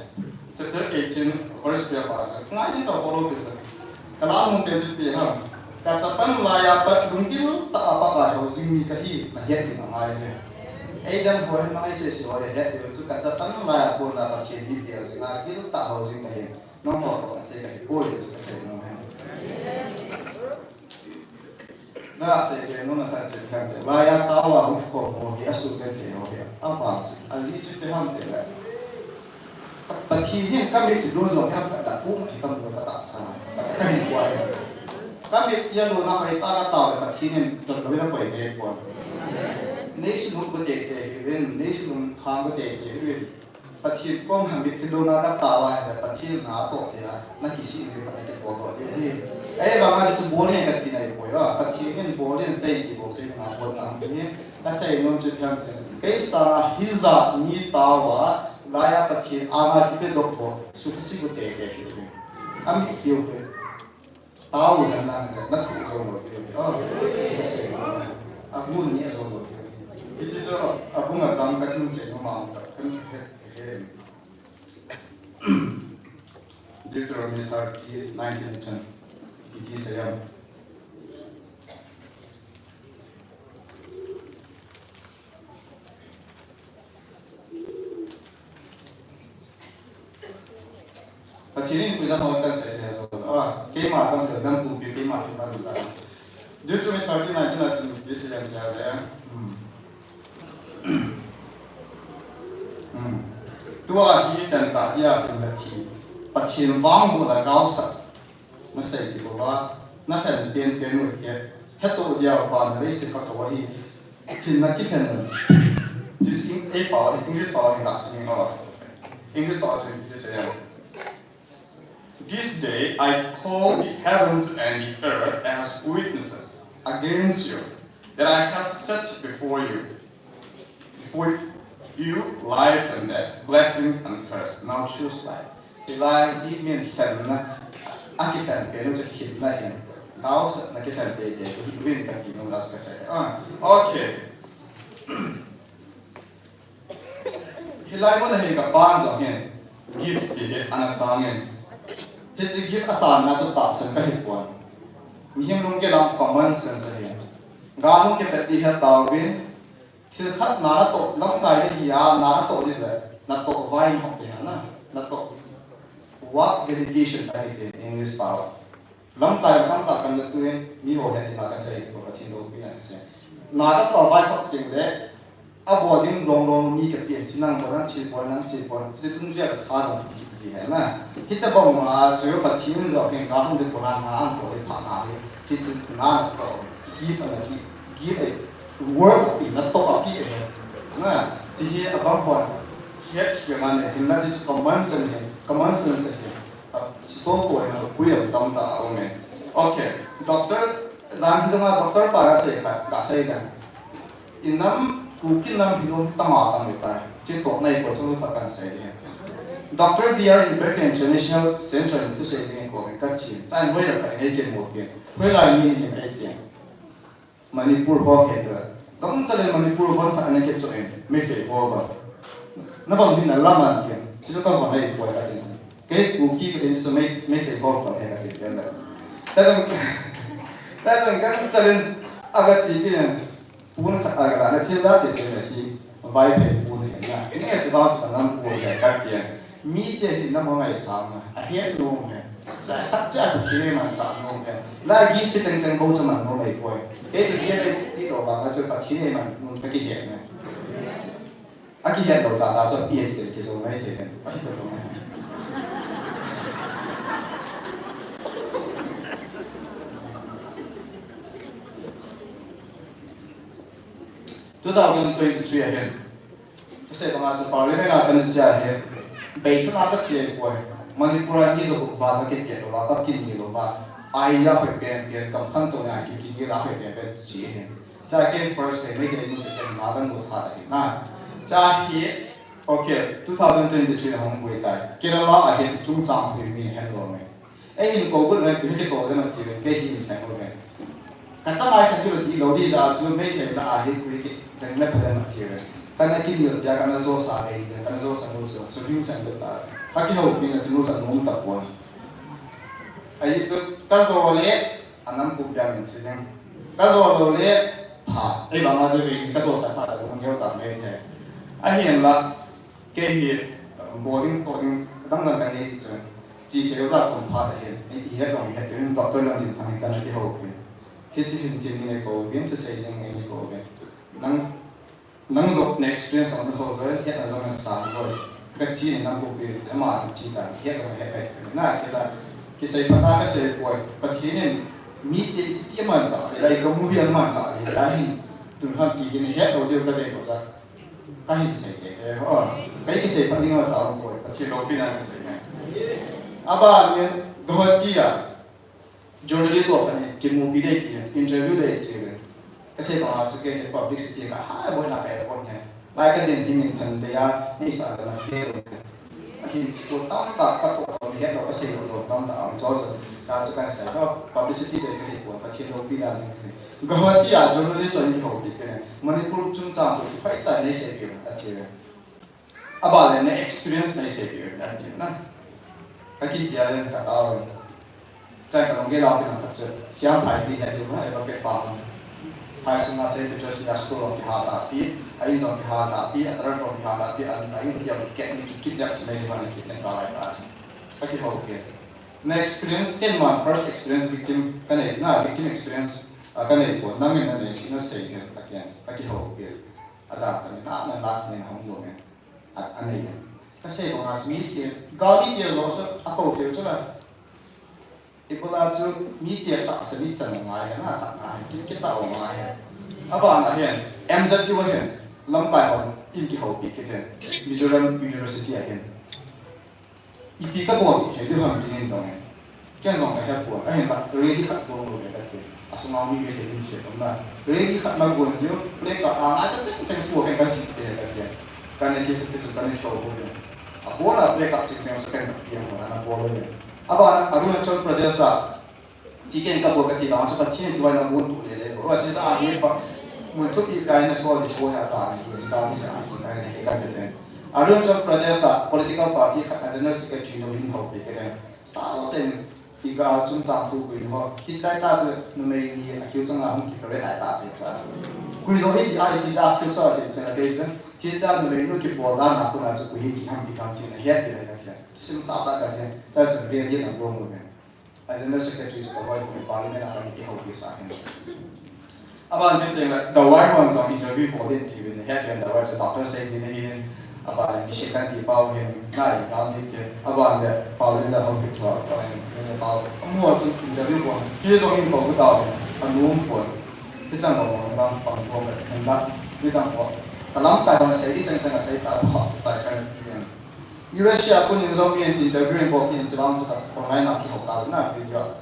Chapter eighteen, verse twelve a chu, ngai jing tah follow kit chu. Kalah nom pen chu ipi ham. Kachapa lai a pat lunggil tah a Pakai hou jing mi kahi, nahet ding angai e. Eidam ho hin ngai sese ho het ding chu, kachapa lai a kona Pathen hi bel jing a gil tah hou jing kahi. Nangho toh kathei kahi poi chu kasei nom e. Gasei kei nom na khat chu ipi ham tile, laiya taova hung khom ho hi, asuhgenthei ho hi, avang chu, ajeh chu ipi ham tile, Pathen hin kamitlhi lon jong hi aphatna pum hi kamu katahsan, kahin koi. Kamitlhi alon a hoitah a katao le Pathen in donlou in akoi be pon. Neisun um go teitei hiuvin, neisun um thang go teitei hiuvin. Pathen kom a mitlhi lon a katao ahile, Pathen na atoh thei a, nakisih ding khat nakipotdoh ding ahi. Ahivanga chu bol in kati nai poi a, Pathen in bol in sei ti bou sei dinga bol ahi. Kasei nom chu ipi ham tile, kei sanga hijat mi taova, laiya Pathen anga kipedoh bou, sukha sih go teitei hiuvin. Amitlhi u hi. Tao u hen lang le, na thu jou lou diu ahi. Oh, na sei lou. Amun ni a jou lou diu ahi. Hiche chu, abung a chang kahin sei nom a, kahin het, kahin. Deuteronomy thirty nineteen chan. Iti sei ham. Pathen in puina ho kasei le, ah, keima chang le, nam pumpi keima chu ta ta. Deuteronomy thirty nineteen a chun ipi sei ham tile. Hmm. Hmm. Tua hi lhen tah dia hin nathi. Pathen vangbohna gaosap. Nasei kit louva, nalhen penpen u hi, hetoh dia vana leiset katou ahi, hinna kilhen. Jesu in ei pao ahi, English pao ahi, kasei nge. English pao chu hitin asei e. This day I call the heavens and the earth as witnesses against you, that I have set before you, before you life and death, blessings and curse. Now choose life. Hilai hi min lhenna, akilhen pen u chu hinna ahin. Gaosapna kilhen teitei, uvin kati nom jeh a kasei. Ah, okay. Hilai mun a hin kapan jong hin gift ti hi ana sang in. Hiche gift asanna chu tahsan kahi pon. Mihem lunggel a common sense ahi. Gal hung kipet ding het tauvin, thil khat na natoh, lamkai nahi a, na natoh ding le, natoh vai hop ding na, natoh. Work dedication ahi ti English pao. Lamkai tamtah kan lut tuin, miho het dinga kasei, Pathen loupina kasei. Na katoh vai hop ding le, abol ding long long mi kapen, chi nang bol nang, chi bol nang, chi bol, chi tung jia katha jong kiti ji he na. Hitabang ma chu Pathen jong hin ka hung ding kona na an toh le pha na hi, hiche na natoh, gift ana pi, gift a, work a pi, natoh a pi ahi. Na, chi hi abang hon, het hi ma ne, hinna chi chu common sense ahi, common sense ahi. Chutobang hi puilam tamtah aum e. Okay. Doctor, jan hi lunga doctor pa kasei khat, kasei le. Inam, Kuki nam hi lom tama tam utai. Chutoh nai ko chu pa kan sei ding. Doctor B R in American International Center in thusei ding ko kachi. Chan hoi la khat nei ke mo ke. Hoilai mi hi ei ke. Manipur ho khe ta. Gam chale Manipur ho khat ana ke cho en. Meitei ho ba. Na bang hin na la man tiang. Chu ka ho nai poi ka tin. Kei Kuki ka hin chu Mei, Meitei ho khat he ka ti ken da. Ta jong, ta jong kan chalin aga chi pi na. Pun khat aga la na chi la ti ken da hi. Vaiphei pun he na. Ni a chi ba chu ka nam pun he ka ti. Mi te hi nam ho ngai sa na. A he no he. Cha khat cha ka thi man cha no he. La gi pi chang chang ko cha man no mai poi. Kei chu ti he ti lo ba ka chu ka thi man nun ka ki he na. A kihet lou cha cha chu a pi a ti kel kizo mai thei ken. A hi ko lou mai. Two thousand twenty-three a hin. Ka sei banga chu parliament a kan che a hin. Bei thuna ka che poi. Manipur a ni zo ba ka ke ke lou ba ka kin ni lou ba. Ai ya hoi pen pen kam khan to na ki kin ni la hoi pen pen che hin. Cha ke first ke me ke mu second ma kan mu tha da hi na. Cha hi, okay, two thousand twenty-three hung bui tai. Kerala a hin chungchang thu mi hen lo me. Ei hin ko gun me ku hi ko le ma ti ve ke hin hen lo me. Ka cha mai kan lo ti lo di za chu me ke na a hi ku hi ke len le pha le ma ti ve. Kan na kin yo ya kan na zo sa ei kan na zo sa no zo. So hin kan lo ta. Ka ki ho pi na chu no sa no ta ko. Ahi chu ka zo le, a nam kum piang in si ding. Ka zo lou le, pha, ei banga chu ei, ka zo sa pha ta lung heo ta mai the. Ahin la, kei hi, bowling to ding, dang dang kan nei chu. Chi thei lou la kum pha ta hin, ei, i het long het, in doctor lam din thang kan ki ho pin. Hi ti hin tin ni ko, bin tu sei ding ni ko, bin. Nang Nang jong na experience ang ho jong, het na jong na sang jong. Ka chi ni nang ko pe, ama ni chi ta, het jong het pai. Na ke la, kisei pa ta ka sei poi, Pathen in mi te ti man cha, le ka mu hi man cha, le la hin. Tun han ti ni het lo deu ka dei ko ta. Ka hin sei te te ho. Ka kisei pa ni ma cha poi, Pathen lo pi na ka sei ne. Aba ni Guwahati a. Journalist ho khat in kimupi dei ti, interview dei ti ve. Ka sei banga chu kei hi publicity ka ha, boi na ka avoid ne. Lai ka din hi min than dei a, ni sa ka na fail. Ahin school tam ta ka to to mi het lo ka sei lo lo tam ta ang cho cho. Ka chu ka sei ka publicity dei ka hi ko ka thi lo pi na ni ka. Guwahati a journalist ho in ho pi ke. Manipur chungchang ko fight ta nei sei pi a ti ve. Abale na experience nei sei pi ve, a ti na. Ka kipia le ka tao. Ka ka long ge la pi na khat chu. Siam phai pi na di ma, e ba ke pa ma. Phai sung na sei pi chu sia school long ki ha ta pi, a in jong ki ha ta pi, a turf long ki ha ta pi, a in, a in ki ke ni ki kidnap chu nei ni ma ni kidnap ka lai ta chu. Ka ki ho pi. Na experience, ken ma first experience victim, ka nei, na victim experience, a ka nei ko, na min na nei, chi na sei ke, ka ken, ka ki ho pi. A da chan na, na last nei na hong lo me. A, a nei. Ka sei banga mi te, gal mi te jong chu a ko thei chu la. Ibola chu mi te kha sa mi chan ngai na kha na, kin ke ta o ngai. Abana hin, M Z U hin, lamkai hon, in ki ho pi ke ten. Mizoram University a hin. Ipi ka bol thei diu ham tin in dong e. Ken jong ka het pon, ahin la rally khat bol lo le ka ti. A sunga mi ve thei ding che pon na. Rally khat na bol diu, placard a nga cha cheng cheng thu ken ka si te ka ti. Ka ne ki te su ka ne cho ho le. A bol a placard cheng cheng su ken ka piang ho na bol lo le. A ba na Arunachal Pradesh a Chicken ka bol ka ti bang chu Pathen thu a na mun tu le le. Wa chi sa hi pa mun thupi kai na sol di so ha ta ni chi ka ni sa ti kai ni ka le. Arunachal Pradesh a political party khat a general secretary lo hin ho pe ke le. Sa lo ten i ka chungchang thu kuin ho. Ki kai ta chu numei ni a kiu chang la hung ki pare lai ta se cha. Kui zo hi a ki sa kiu sa ti te na ke chen. Ki cha numei nu ki bol da na ku na chu kui hi ki ham ki kam ti na he ki le ka ti. Sim sa ta ka se. Ta chu be ni na bol mu ne. A general secretary chu ka boi ko parliament a ka ni ki ho ki sa hin. Aban tin teng la Dawai hon jong interview bol din ti vin, he ken Dawai chu doctor sei din hin. Aban ni shi kan ti pau hin, nai ka ni ti. Aban le pau le ho ki thua, pau le pau. Amu chu interview bol. Ki jong in ko ta. Anum ko. Ki chang ko bang pang ko ka hin da. Ni dang ko. Ka lam ta dang sei di chang chang sei ta ko sa ta ka ni ti. U S A a kon in jong mi interview in bol in chibang sa ka online a ki ho ta na video.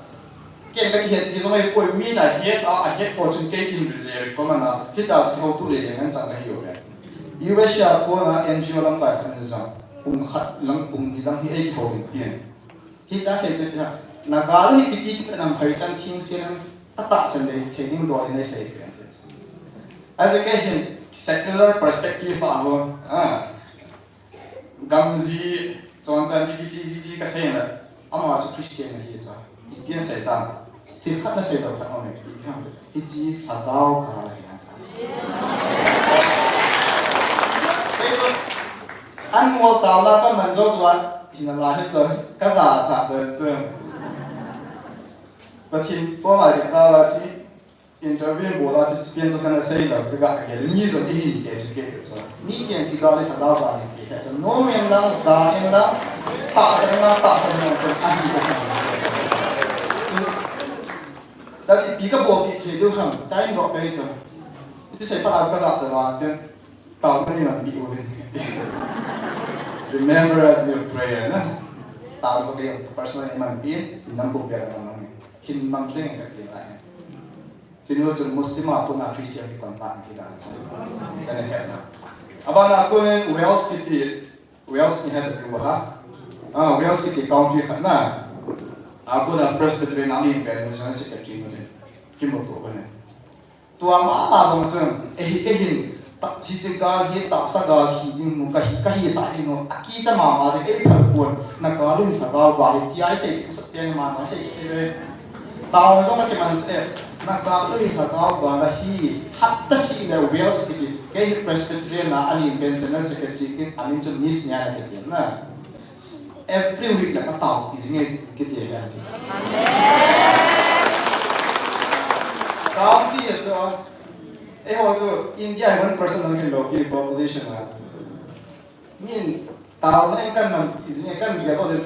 Ken ka het ni jong ai poi mi na het a, a het ko chun kei in le recommend a, hita chu ho tu le le ngan chang ka hi o le. U S A a kon a N G O lam kai khan jong. Pung khat lang pung ni lang hi ei ki ho in pian. Hi cha sei chu ha. Na ga hi ki ti ki pe nam khai kan thing se nan a ta sen le thei ding do le nei sei pian se. Ahi kei hin secular perspective a ho. Ah. Gamji, choncha, B B G G G ka sei na. Ama chu Christian ahi chu. Ipi asei tam. Thil khat na sei lou khat aume. Ipi ham. Hiche lhagao gal ahi. Kei chu. An ngol taona ka man jou chu a. Hina la hi chu. Ka ja cha de chu. Pathen koma ka tao a chi. Interview bol a chu pen chu kana sei lou, chu ka gel ni chu ihin pe chu kei chu. Ni ken chi gal le lhagao gal le ti he chu. No men lang, ga en lang, tahsa lang, tahsa lang chu ahi chu. Chu, ta chi pi ka bol pi thei diu ham, ta in bol pe chu. Ti sei pa la ka ja cha la chu. Tao ni man pi u hin. Remember us in your prayer, na. Tao chu kei personal man pi, nam ko pe ka man. Hin man jeng ka ti la. Chinu chun Muslim a kona Christian ki contact ki dan chun. Kana he na. Abana kun Wales kiti, Wales ni he tu ha. Ah, Wales kiti country khat na. A kona Presbyterian a min pen National Secretary nu de. Kimu tu ko ne. Tua mama bang chun, eh, kei hin, ta, hiche gal hi, tahsa gal hi ding nu, ka hi, ka hisah ding nu, akicha mama jeh, ei phal pon, na gal u hi lhagao gal hi, tia i sei, ka sa pen mama, i sei, eh, Tao jong ka kiman se, na gal u hi lhagao gal ahi, hat ta si le Wales kiti, kei hi Presbyterian a, ani pen General Secretary kin, amin chu Miss Nia na kiti na. Every week la ka taopi jing e kiti e. Amen. Taopi e chu, eiho chu India hi one percent lang hin lou pi population a. Min taona in kan man pi jing e kan bia ko chu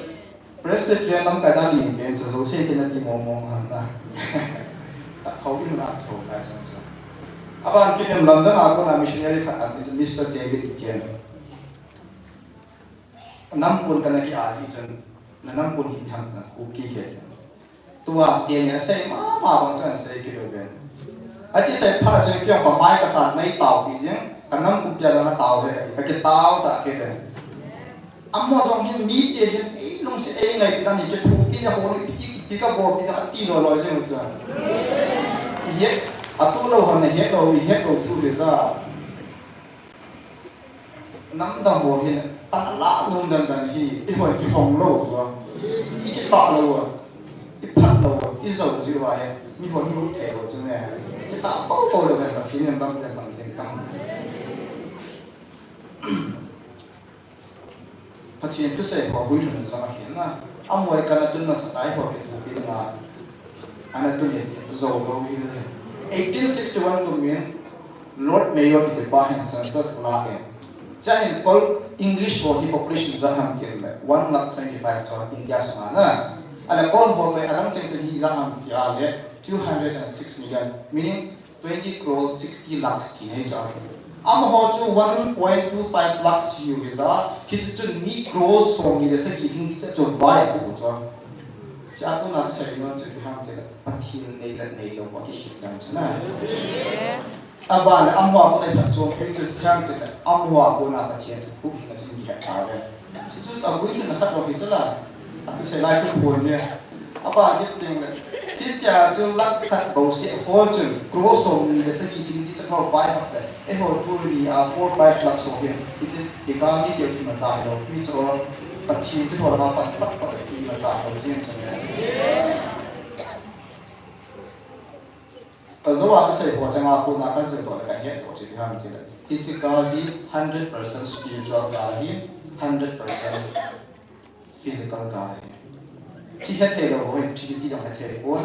Presbyterian lamkai dan in pen chu Jose te na ti mong mong ham na. Hou in na tho ka chu chu. Aban kinem London a kona missionary khat an Mister David Etienne. Nampun kana ki a ji chun, na nampun hi ham na Kuki ke. Tua teni asei mama bang chun asei kit lou ve. Achi sei phat chun kiong pa mai ka san nei taopi ding, ka nampun pia na tao ve ka ti, ka kitao sa kit le. Amaho jong hin mite hin ei lungset ei ngaidan hi kithopi le hol ipi ti ipi kabol pi dan ati lou lou jeng u chun. Ihet, atu lou hon na het lou, ihet lou thu le ja. Namdang ho hin, pan ala nom dan dan hi, eiho kihong lou chu a. I kitah lou a. I phat lou a. I jou jiu a hi, mihon lut thei lou chu ne. Kitah pou pou lou dan Pathen in bang ten bang ten kam. Pathen thusei ho guilhun jong ahi na. Amaho kana tun masa tai ho kithopi na. Ana tun e ti, jou lou hi le. Eighteen sixty-one kum in Lord Mayo kiti pa hin census la e. Chua hin kol English ho hi population ijat ham ti le, one lakh twenty-five chu India sunga na. Ahile kol ho toh alang cheng cheng hi ijat ham ti a le, two hundred and six million, meaning twenty crore sixty lakhs ti nei chu. Amaho chu one point two five lakhs hiu hi ja, hichu chun mi crore somni le sagi hing kicha chu vai apu chu. Chua kona kasei nom chu ipi ham ti le, Pathen nei le nei lou a kikhel dan chu na. Aban le amaho a kona phatchom phei chu ipi ham ti le, amaho a kona Pathen thu phuhhing a chun kihet tauve. Hichu chu aguilhun na khat lou hi chu la. Athusei lai thuphon hi. Aban kit ding le. Hitia chu lakh khat bou seh ho chun, crore somni le sagi ching kicha ho vai hap le. Eiho tuni a four five lakhs ho hin. Hichu, i kal mite chu imacha hilou. Hichu, Pathen chu ho la pat pat pat imacha hilou jeng chun le. Ka jou a kasei ho chang a kona ka jil toh le ka het toh chu ipi ham ti le. Hiche gal hi hundred percent spiritual gal ahi, hundred percent physical gal ahi. Hiche hethei lou ho hin Trinity jong hethei pon,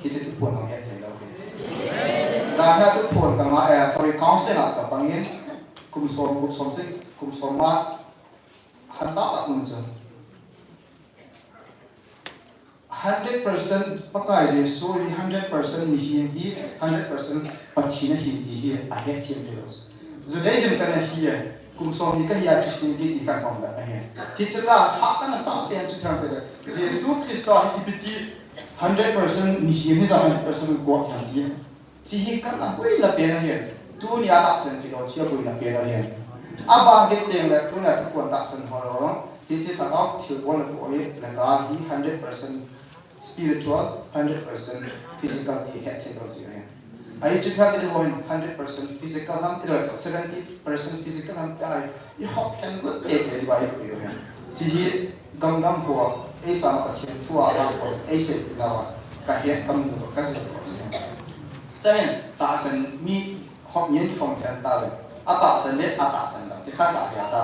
hiche thuphon jong hethei lou hi. Jan hi thuphon ka nga, eh, sorry, counseling a ka pang in, kum som, kum som seh, kum som nga, han tah tah um chu. Hundred percent Pakai Jesu hi hundred percent mihem hi, hundred percent Pathen ahi ti hi ahet thei lou. Judaism kana hi, kum som ni kahi a Christianity ti kana pang ahi. Hiche la ha kana sa pen chu ipi ham ti le, Jesu Christa hi ipi ti hundred percent mihem hi ja hundred percent God ham ti. Hiche hi kana boina pen ahi. Tunia tahsan thei lou, hiche aboina pen ahi. Aban kit teng le, tunia thuphon tahsan ho lou. Hiche lhagao thilbol natoh hi, na gal hi hundred percent spiritual, hundred percent physical ti hethei lou jeh ahi. Ahi chu phat te ho hin hundred percent physical ham, ilo seventy percent physical ham te ahi. I hop hen gut te te ji ba i pui hen. Chi hi gam gam ho, ei sa Pathen thu a ha ho, ei sei pi na wa. Ka het ka mu ka sei ko chi. Cha hin, tahsan mi hop yin phong hen ta le. A tahsan le, a tahsan la. Ti khat ta ya ta.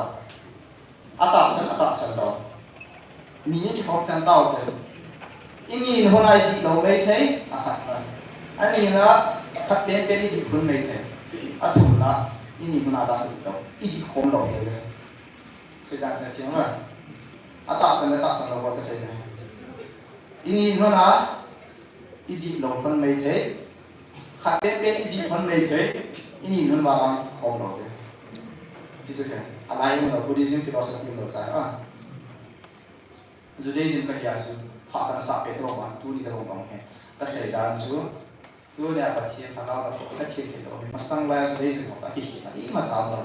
A tahsan, a tahsan lou. Mi ni kikhop khen tau te. I ni hun a i dih lou mai thei, a khat na. A ni na, khat pen pen i dih hun mai thei. A thum na, i ni hun a dang i dih lou. I dih khom lou thei le. Sei dan sei thiang la. A tahsan le tahsan lou ka sei le. I ni hun a, i dih lou hun mai thei. Khat pen pen i dih hun mai thei. I ni hun a dang khom lou thei. Ti chu he. A lai um lou, Buddhism philosophy um lou chai a. Judaism ka hia chu, ha ka na sa pe to ba, tu ni ka long bang he. Ka sei dan chu, tu nia Pathen thagau ka to, ka thil thil lo. Masang lai Judaism ka ki hi, i ma cham lo.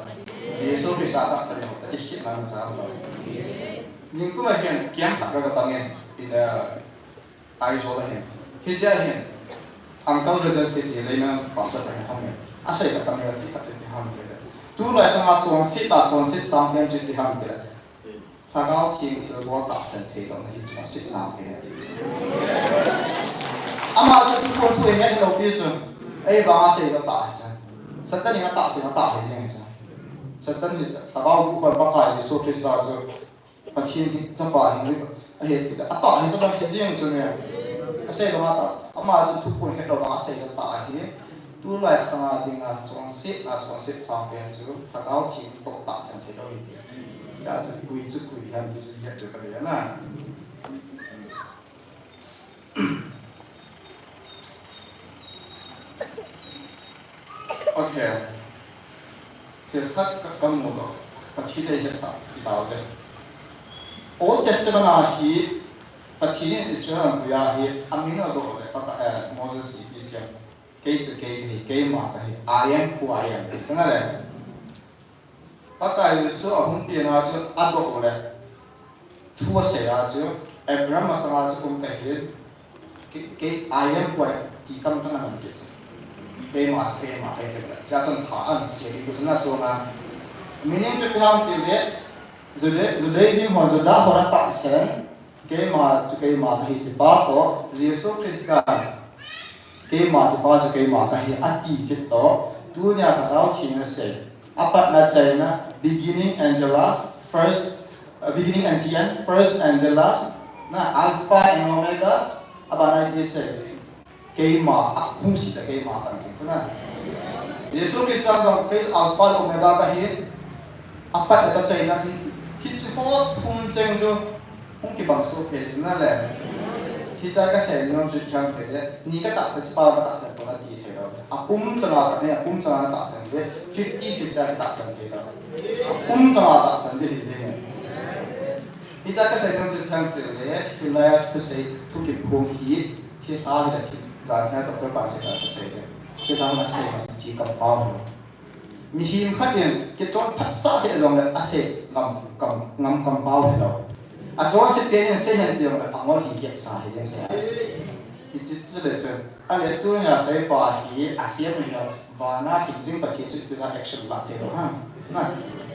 Jesu Christa tahsan lo, ka ki hi na ma cham lo. Ning kuma hian, kiam khat ka ka bang in, in, uh, Aizawl a hin. Hi chia hin. Uncle Rogers ki ti leina pastor ka hin hong hin. A sei ka tam ya chi ka ti ham ti le. Tu lai ka nga chon sit ta chon sit sang pen chi ti ham ti le. Thagau Theng thil bol tahsan thei lo na hi chon sit sang pen ti. Ama chu tu ko tu he lo pi chu. Ei ba a sei ka ta cha. Satan ni ka tahsan ka ta he jing cha. Satan ni Thagau bu khol Pakai Jesu Christa chu. Pathen hi chapa hi a het hi a ta hi chapa hi jing chu ne. Ka sei lo ma ta, ama chu thu pun het lo ma sei lo ta hi. Tu lai khang a ding a chon sit a chon sit sang pen chu Thagau Theng to tahsan thei lo hi. Cha chu kui chu kui hiam ti chu het chu ka le na. Okay. Thil khat ka, ka mu lo. Pathen ei hetsah ti tau te. Old Testament a hi Pathen in Israel an puia hi a min a doh le Pata, eh, Moses ipi siam. Kei chu kei ka hi, keima ka hi. I am who I am. Chang a le. Pakai Jesu a hung pian a chu a doh le. Thu a sei a chu, Abraham masang a chu kum ka hi, kei, kei, I am who I am ti kam chang a nam kei chu. Keima, keima, kei kei le. Tia chun tha an sia ding chu na so na. Meaning chu ipi ham ti le, Juda-, Judaism hon, Juda hon a tahsan, keima chu keima ka hi ti pa to, Jesu Christa. Keima ti pa chu keima ka hi a ti kit to. Tunia Thagau Theng in a sei. A patna chaina, beginning and the last, first, uh, beginning and the end, first and the last. Na Alpha and Omega, a bana ipi sei. Keima, a hung si ta keima kan thei chu na. Jesu Christa jong kei Alpha le Omega ka hi. A patna ka chaina ka hi. Hichi ho thum cheng chu. Hung kibang soh phei sina le. Hicha ka sei nom chu ipi ham ti le. Ni ka tahsan chu pa ka tahsan pon a ti thei lo. A pum changa ka nei, a pum changa ka tahsan le. Fifty fifty a ka tahsan thei lo. A pum changa tahsan le hi jing e. Hicha ka sei nom chu ipi ham ti le. Hilai a thusei, thu kiphong hi. Thilha hi la thi. Jan hi a doctor pa sei ka sei le. Thilha hi la sei ma chi kam pau lo. Mihem khat in kichon phatsah hi jong le a sei ngam kam, ngam kam pau hi lo. A chonset pen in sei hen ti jong le a ngol hi hiatsa hi jeng sei a. Hichi chu le chu. A le tunia seipa hi a hiam hi lo. Vana hing jing Pathen chu ipi jeh a action la thei lo ham. Na.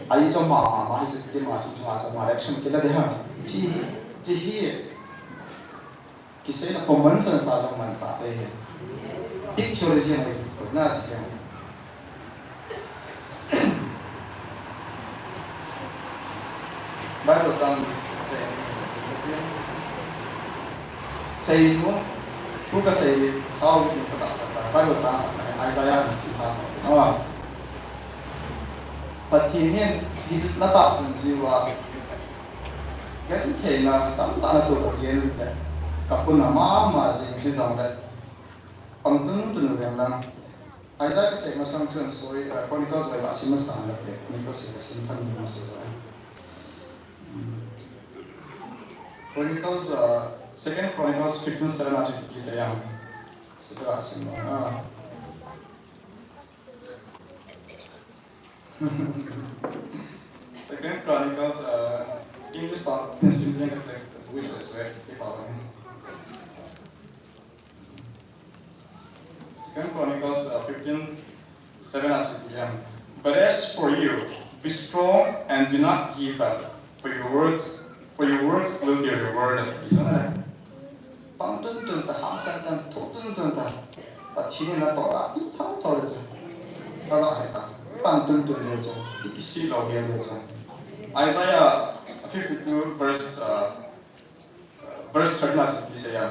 A hi chu ma, ma, ma hi chu ti ma chu chunga chu ma action kila de ham. Chi, chi hi. Kisei na common sense a jong manchah te hi. Big theology mai na chi hiam. Bible chang sei nu, thu ka sei sao ni ka tahsan ta. Bible chang khat na Isaiah ni si ha. Aw. Pathen in hi chu na tahsan jiu a. Ken theina tamtah na tuh ka gen le, ka pun a mama jing hi jong le, pang tun tun veng lang. Isaiah ka sei masang chun, sorry, uh, Chronicles vai ka sim masang le te, Chronicles ka sim than masang le. Hmm. Chronicles, uh, Second Chronicles fifteen seven a chu ki sei yang. Sita ka sim ma. Ah. Second Chronicles, uh, English pa, English name ka te, which is where the power. Second Chronicles uh, fifteen seven at two p.m. But as for you, be strong and do not give up, for your works, for your work will be rewarded. Ti chu na le. Pang tun tun ta, hangsan tan, thu tun tun ta. Pathen in na to la, i thau thau le chu. Ka la hai ta. Pang tun tun le chu. I kisi lo hi le chu. Isaiah fifty-two verse uh, verse thirty na chu pi se ya.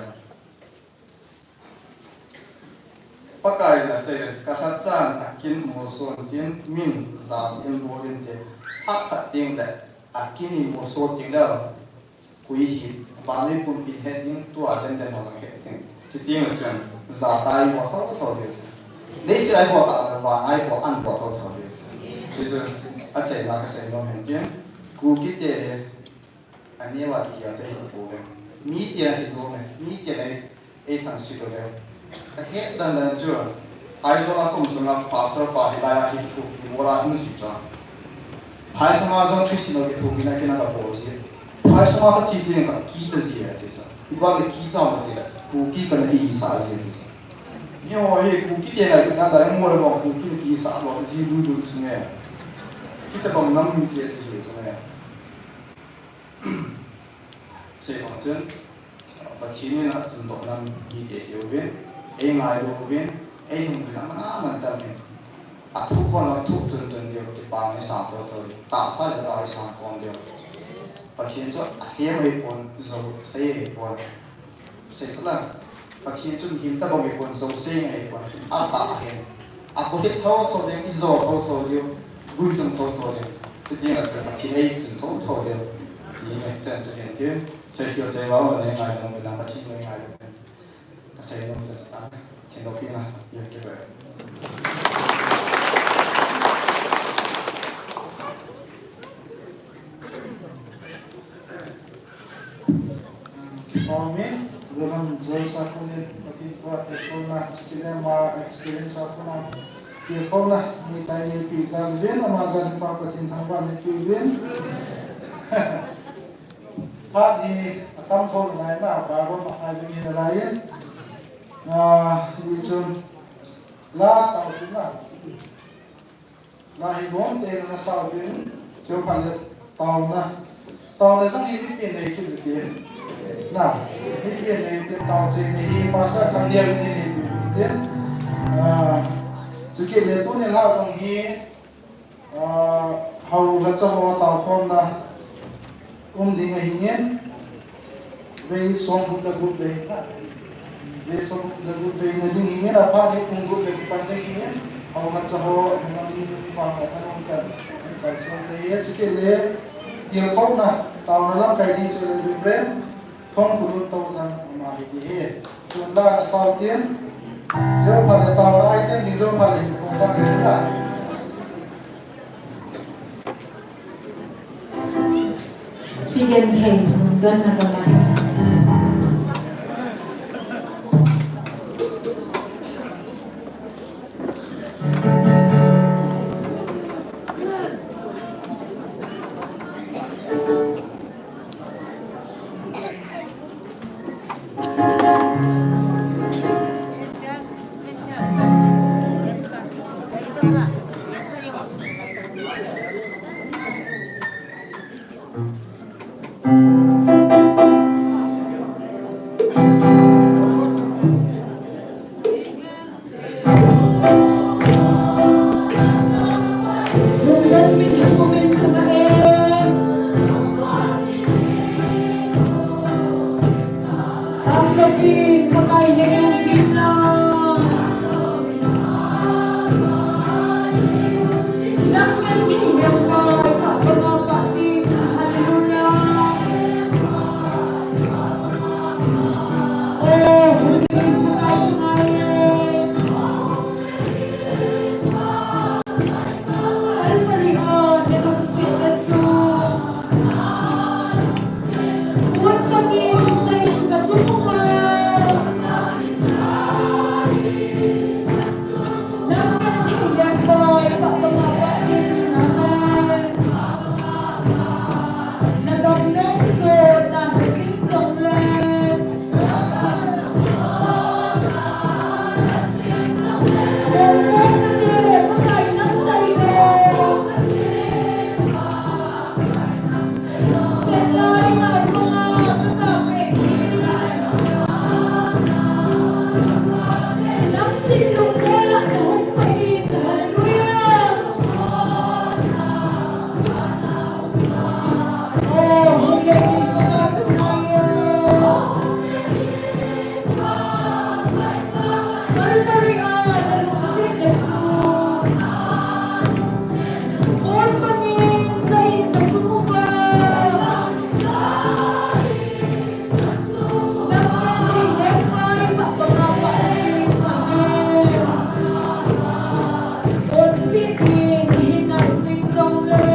Pakai in asei, ka lhachan akin molso intin, min jat in bol inte, hah khat teng le akin imolso teng le, koi hi, vannoi pumpi het ding, tua den den ho het ding. Chuteng le chun, jat a ibol thotho diu chu. Leiset a ibol tah le, van a ibol an bol thotho diu chu. Hichu, achaina kasei nom hen tin, Kuki te hi, Aneo a kikhel te hi pouve. Mite a hi lou ve. Mite a ei thangsit lou ve. Ka het dan dan chu. Aizawl a kum sunga pastor pa hilai a hi thu hi bol a hung ji chu. Phai sunga jong Christian ho kithopi na kina ka bol ji. Phai sunga ka che teng ka kicha ji ati chu. Ibol le kicha ma ti le. Kuki kana kihisah ji ati chu. Ni ho hi Kuki te na ki dan dan mo le mo Kuki kihisah lou ji lu lu chu nge. Kita bang nam mite chu ji chu nge. Sei bang chun, Pathen in atun doh nam mite hi uvin, ei ngailu uvin, ei hung uvin, aman aman tam in. Athu khon athu tun tun diu, kipah in i sang thotho diu, tahsa le tahsa i sang khom diu. Pathen chu ahem ahipon, jousei ahipon. Sei chu la. Pathen chu mihem tobang ahipon, jousei ahipon, atah ahin. Abolhit thotho ding, ijo thotho ding, guilhung thotho ding. Chuteng le chun Pathen eitun thotho ding. Ni me chen chu hin tin, sei khel sei vang le nei ngaidam le Pathen nei ngaidam. Kasei nom chu chu ta. Pathen loupina, ya ke ba. Amen. Roland Joyce a konin Pathen thua thilsohna, chukit le ama experience a kona thilsohna, ni tai ni pi jal uvin, ama jal pa Pathen thangvah in pe uvin. Phat hi atam tho ngai na, Bible ma khai uvin nalai in. Ah, ni chun last out na. Na hi nom te na sa uvin, chuphat le taona. Taona jong hi mipi nei kit uvin. Na, mipi nei uvin tao che nei hi pastor Thangnia in nei uvin. Ah, chukit le tuni la jong hi, ah, hou la cha ho tao khom na. Um ding ahin, vei som gup le gup vei, vei som gup le gup vei na ding ahin, aphat hi pung gup le kipan ding ahin, hou khat cha ho, hou khat ni ni pa khat um chan, kalson te ye, chukit le, thilsohna, taona lamkai ding chu le Reverend Thongkhulut Touthang ama hi ti hi. Tun la na sao tin, jong phat le taona item ding jong phat le hin pung ta ke ta. Chigen thei, don na ka ba. Calvary a na lungsetna chu phone bangin jahin ka chung uva. Nang genthei neo pa mah banga pah ding ahi. Chonset ding ahi nai jing jongle,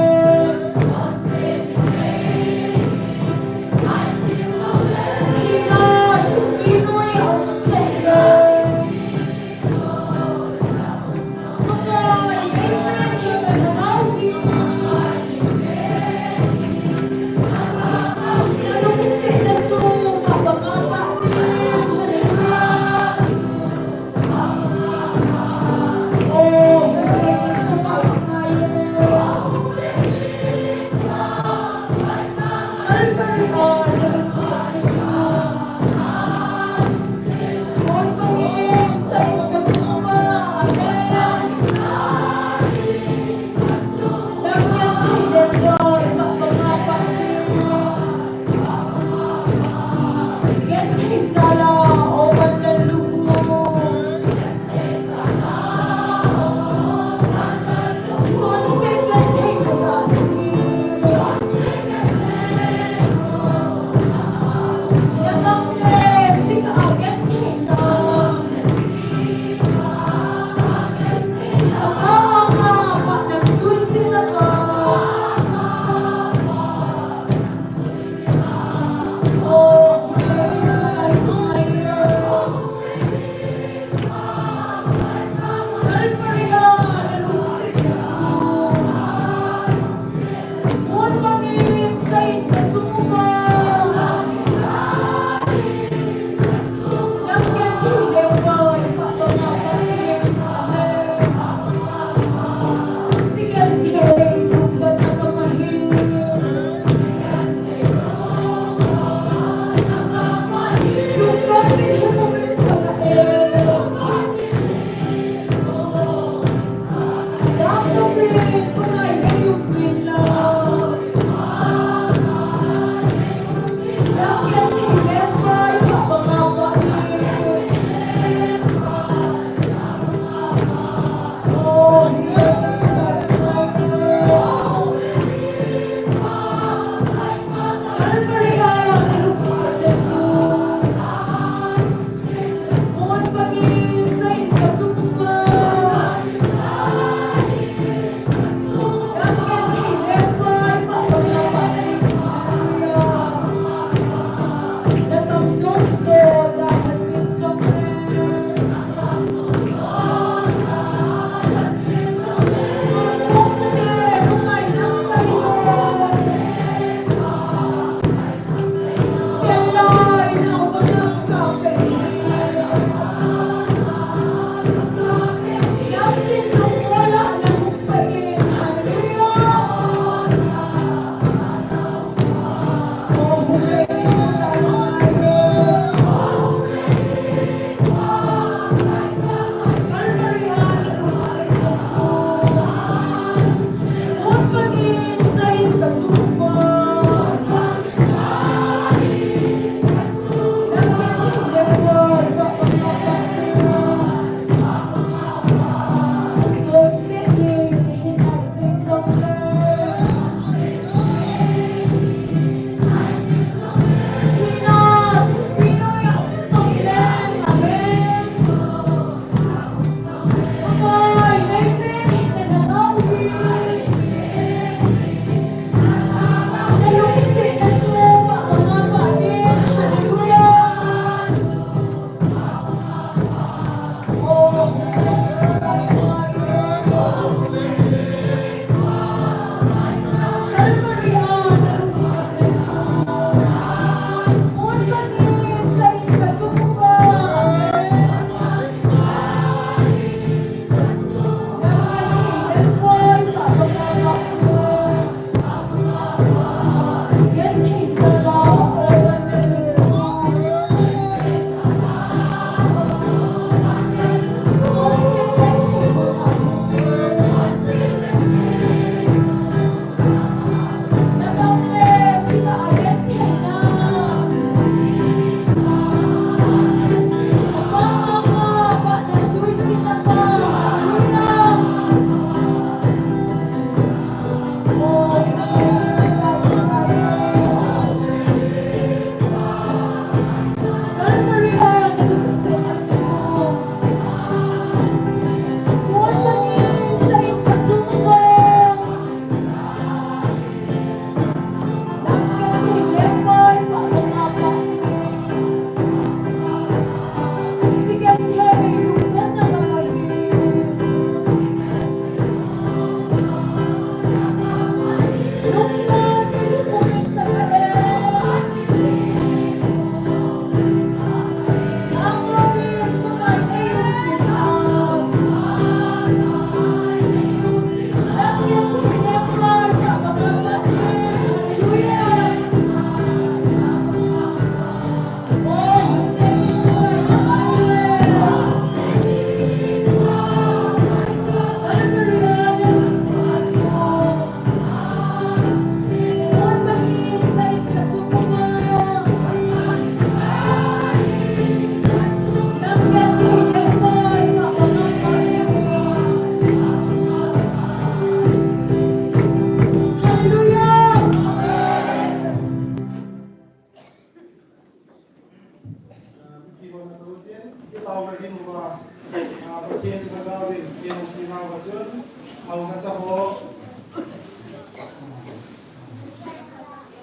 Pathen thagau in, ken tina va chun, hauna cha ho,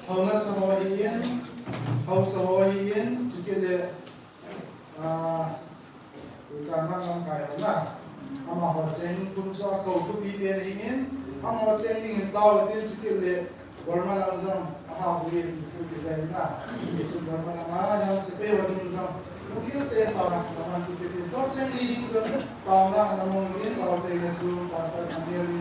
hauna cha ho hi in, hausa ho hi in, chukit le, ah, Kana lamkai ho na. Amaho cheng thum chu akou thupi pen ahin, amaho cheng ding hin tao tin chukit le Burma lang jong aha hui in thu kijai na. Hichu Burma lang a, na sepai ho ding jong. Lungil tah in tao na, naman kipe tin. Cho cheng li ding jong tao na, namong in tao cheng na chu pastor Daniel in.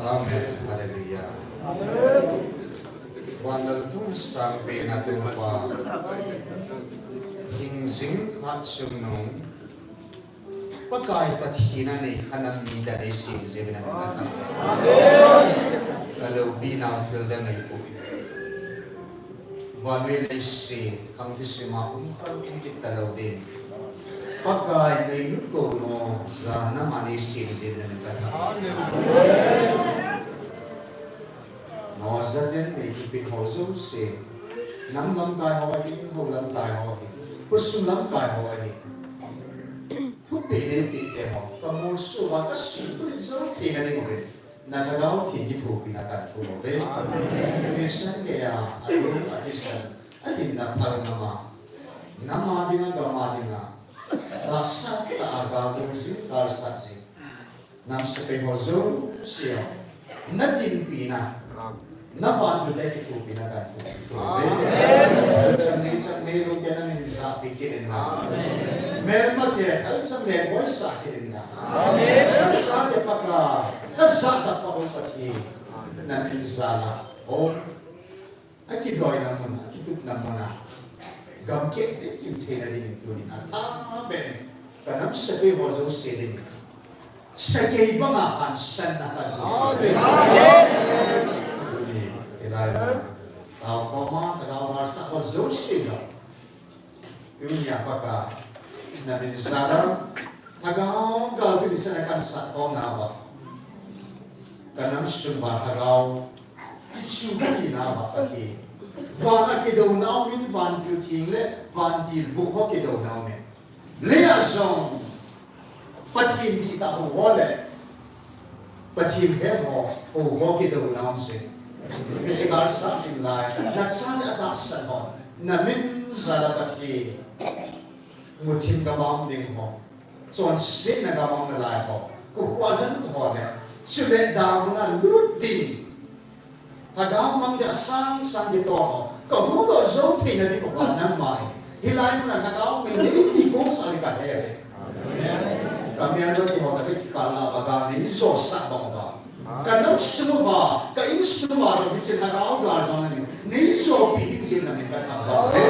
Amen. Hallelujah. Amen. Van laltung sangpen a Toupa, hingjing hatchungnung, Pakai Pathen a nei khanam mite nei sem jeng in. Amen. Ka loupina thil dang nei pu. Vannoi leiset, khang thusim a um khal um kit talou ding. Pakai nei lut ko no, ja nam a nei sem jeng in ka thangvah. No ja den nei thupeh ho jouse. Nam lamkai ho ahin, hou lamkai ho ahin, khosung lamkai ho ahin. Thupeh nei peh te ho, ka molso uva ka sutput in jo theina ding uve. Na Lhagao Theng kithopina kahin thum uve. Amen. Tuni Sunday a, alung athisan, ahinna phal ngam a, nam a dinga, gam a dinga, tahsa tah a gal dong jing, gal sat jing, nam sepai ho jouse a, na dinpina, na vantil a kithopina kahin thum uve. Amen. Thil chang nei, chang nei, lungte na min ja pi kit in lang. Amen. Melmate, thil chang nei, boisah kit in lang. Amen. Tahsa te Pakai, tahsa te Pakai Pathen, na min jal a, o, akidoina mun, akitupna mun a, gam keh ding chim theina ding in tunin atha ben, ka nam sepai ho jouse ding, sakei banga hansanna kahin thum uve. Amen. Tuni, hilai a, tao koma, ka tao harsa ho jouse a. Tunia Pakai, na min jal a, Lhagao gal tuni chan a kahin sat khom nauva, ka nam sung uva Lhagao kichu kahi nauva Pathen, van a kidouna um in, vantil theng le vantil buh ho kidouna um in. Lei a jong Pathen dihtah hou ho le Pathen hem ho, hou ho kidouna um jing. Hiche gal sat jing lai, na cha le atahsan ho, na min jal a Pathen, muthim gam a um ding ho, chonsetna gam a um nalai ho, kukhual lhun ho le, chule damun a lut ding, Lhagao mang dia sang sang di to ho, ka huhdoh jou theina ding uva nangma in hilai mun a Lhagao min nei ti kong sa hi ka he ve. Amen. Ka mel lo ti ho ta ki ka la ba ga nei jo sa bang ba. Ka nam sung uva, ka insung uva jong hiche Lhagao gal jong nei, nei jo pi ding jing na min ka thangvah uve.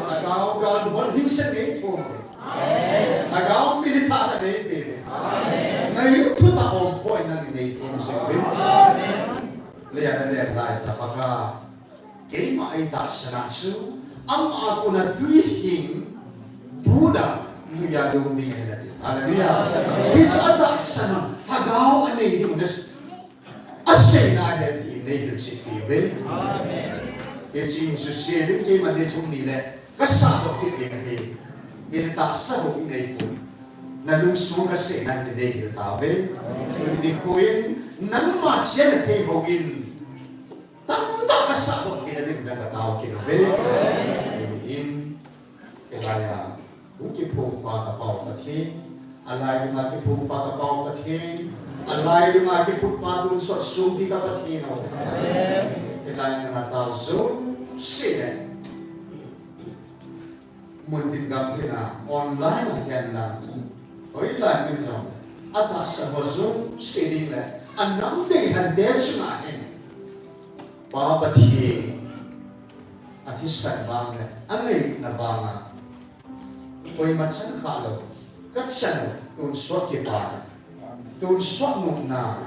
Lhagao gal bol hing se nei thum uve. Amen. Lhagao min thah tah nei pe uve. Amen. Ngailut thutah um poi nang nei thum jing uve. Amen. Lei a na lem lai sa Pakai, keima ei tahsan a chu, ama kona tui hing bu dang lui a lum ding ahi nati. Hallelujah. Hichu atahsan a, Lhagao a nei ding na, aseina ahi ti nei hilchet peh uve. Amen. Hiche chu sei ding keima ni thum ni le, ka sahdoh kit ding ahi. Ei tahsa ho in ei pui. Na lungsung ka seina hi nei hil tauve. Tuni nikho in nangma chena thei hou in, tamtah ka sahdoh theina ding ka tao kit uve. Tuni in, hilai a hung kiphong pa ka Pau Pathen, alai lunga kiphong pa ka Pau Pathen, alai lunga kiphut pa tonsot songpi ka Pathen o. Hilai a tao jouse le, muntin gam thina online a hihen lang, hoilai mun jong, atahsan ho jouse ding le, anam dei lhante chunga hin, Pa Pathen athisan vang le angaina vanga, koima chan kha lou, ka chan u tonsot kipana, tonsot nopna,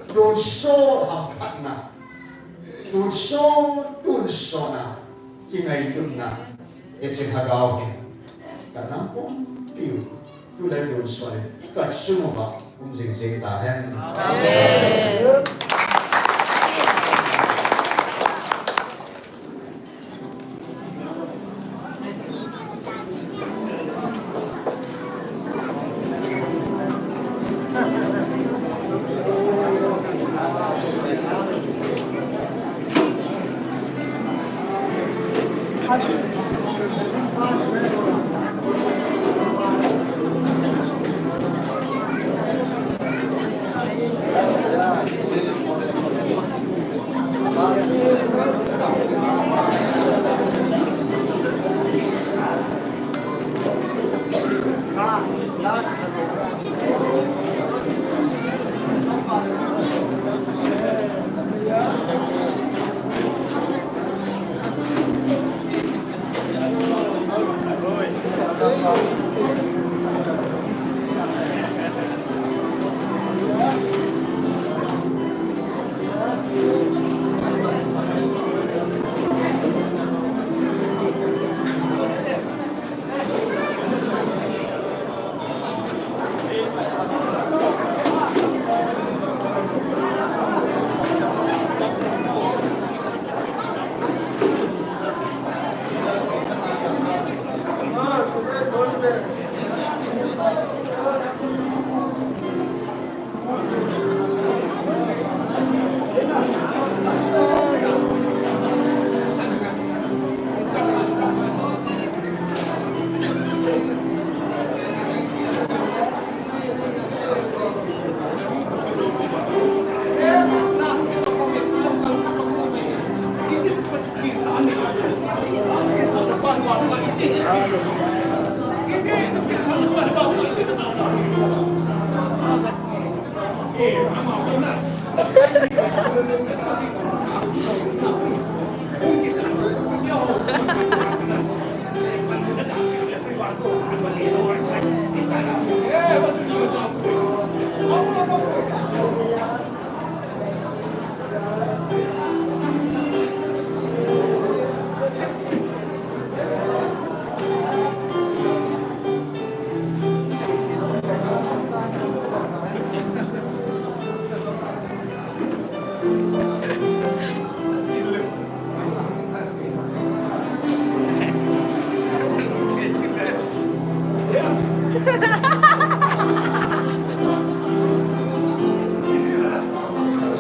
tonsot hamphatna, Tun son, tun son a, kingailutna, hiche lhagao hi, ka nam pumpi u, tulai tun son in, ka chung uva, um jing jing tahen. Amen.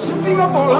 Shooting a bol a.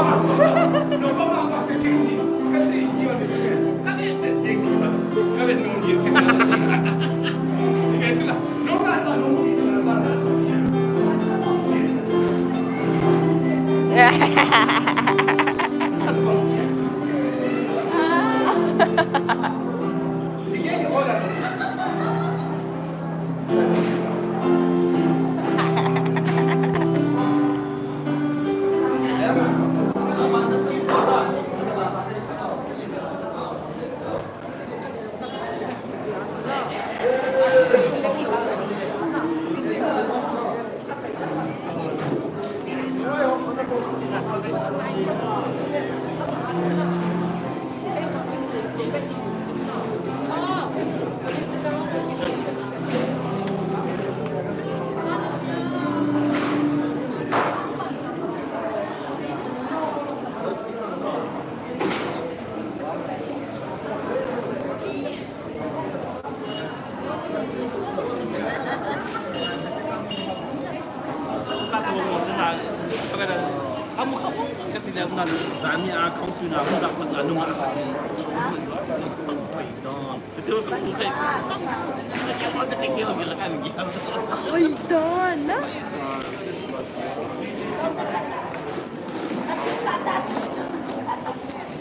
Oi, Donna.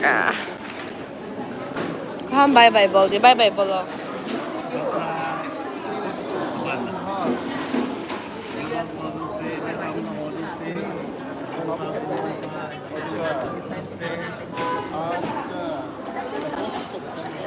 Ah. Kahan bye bye bol di, bye bye bolo.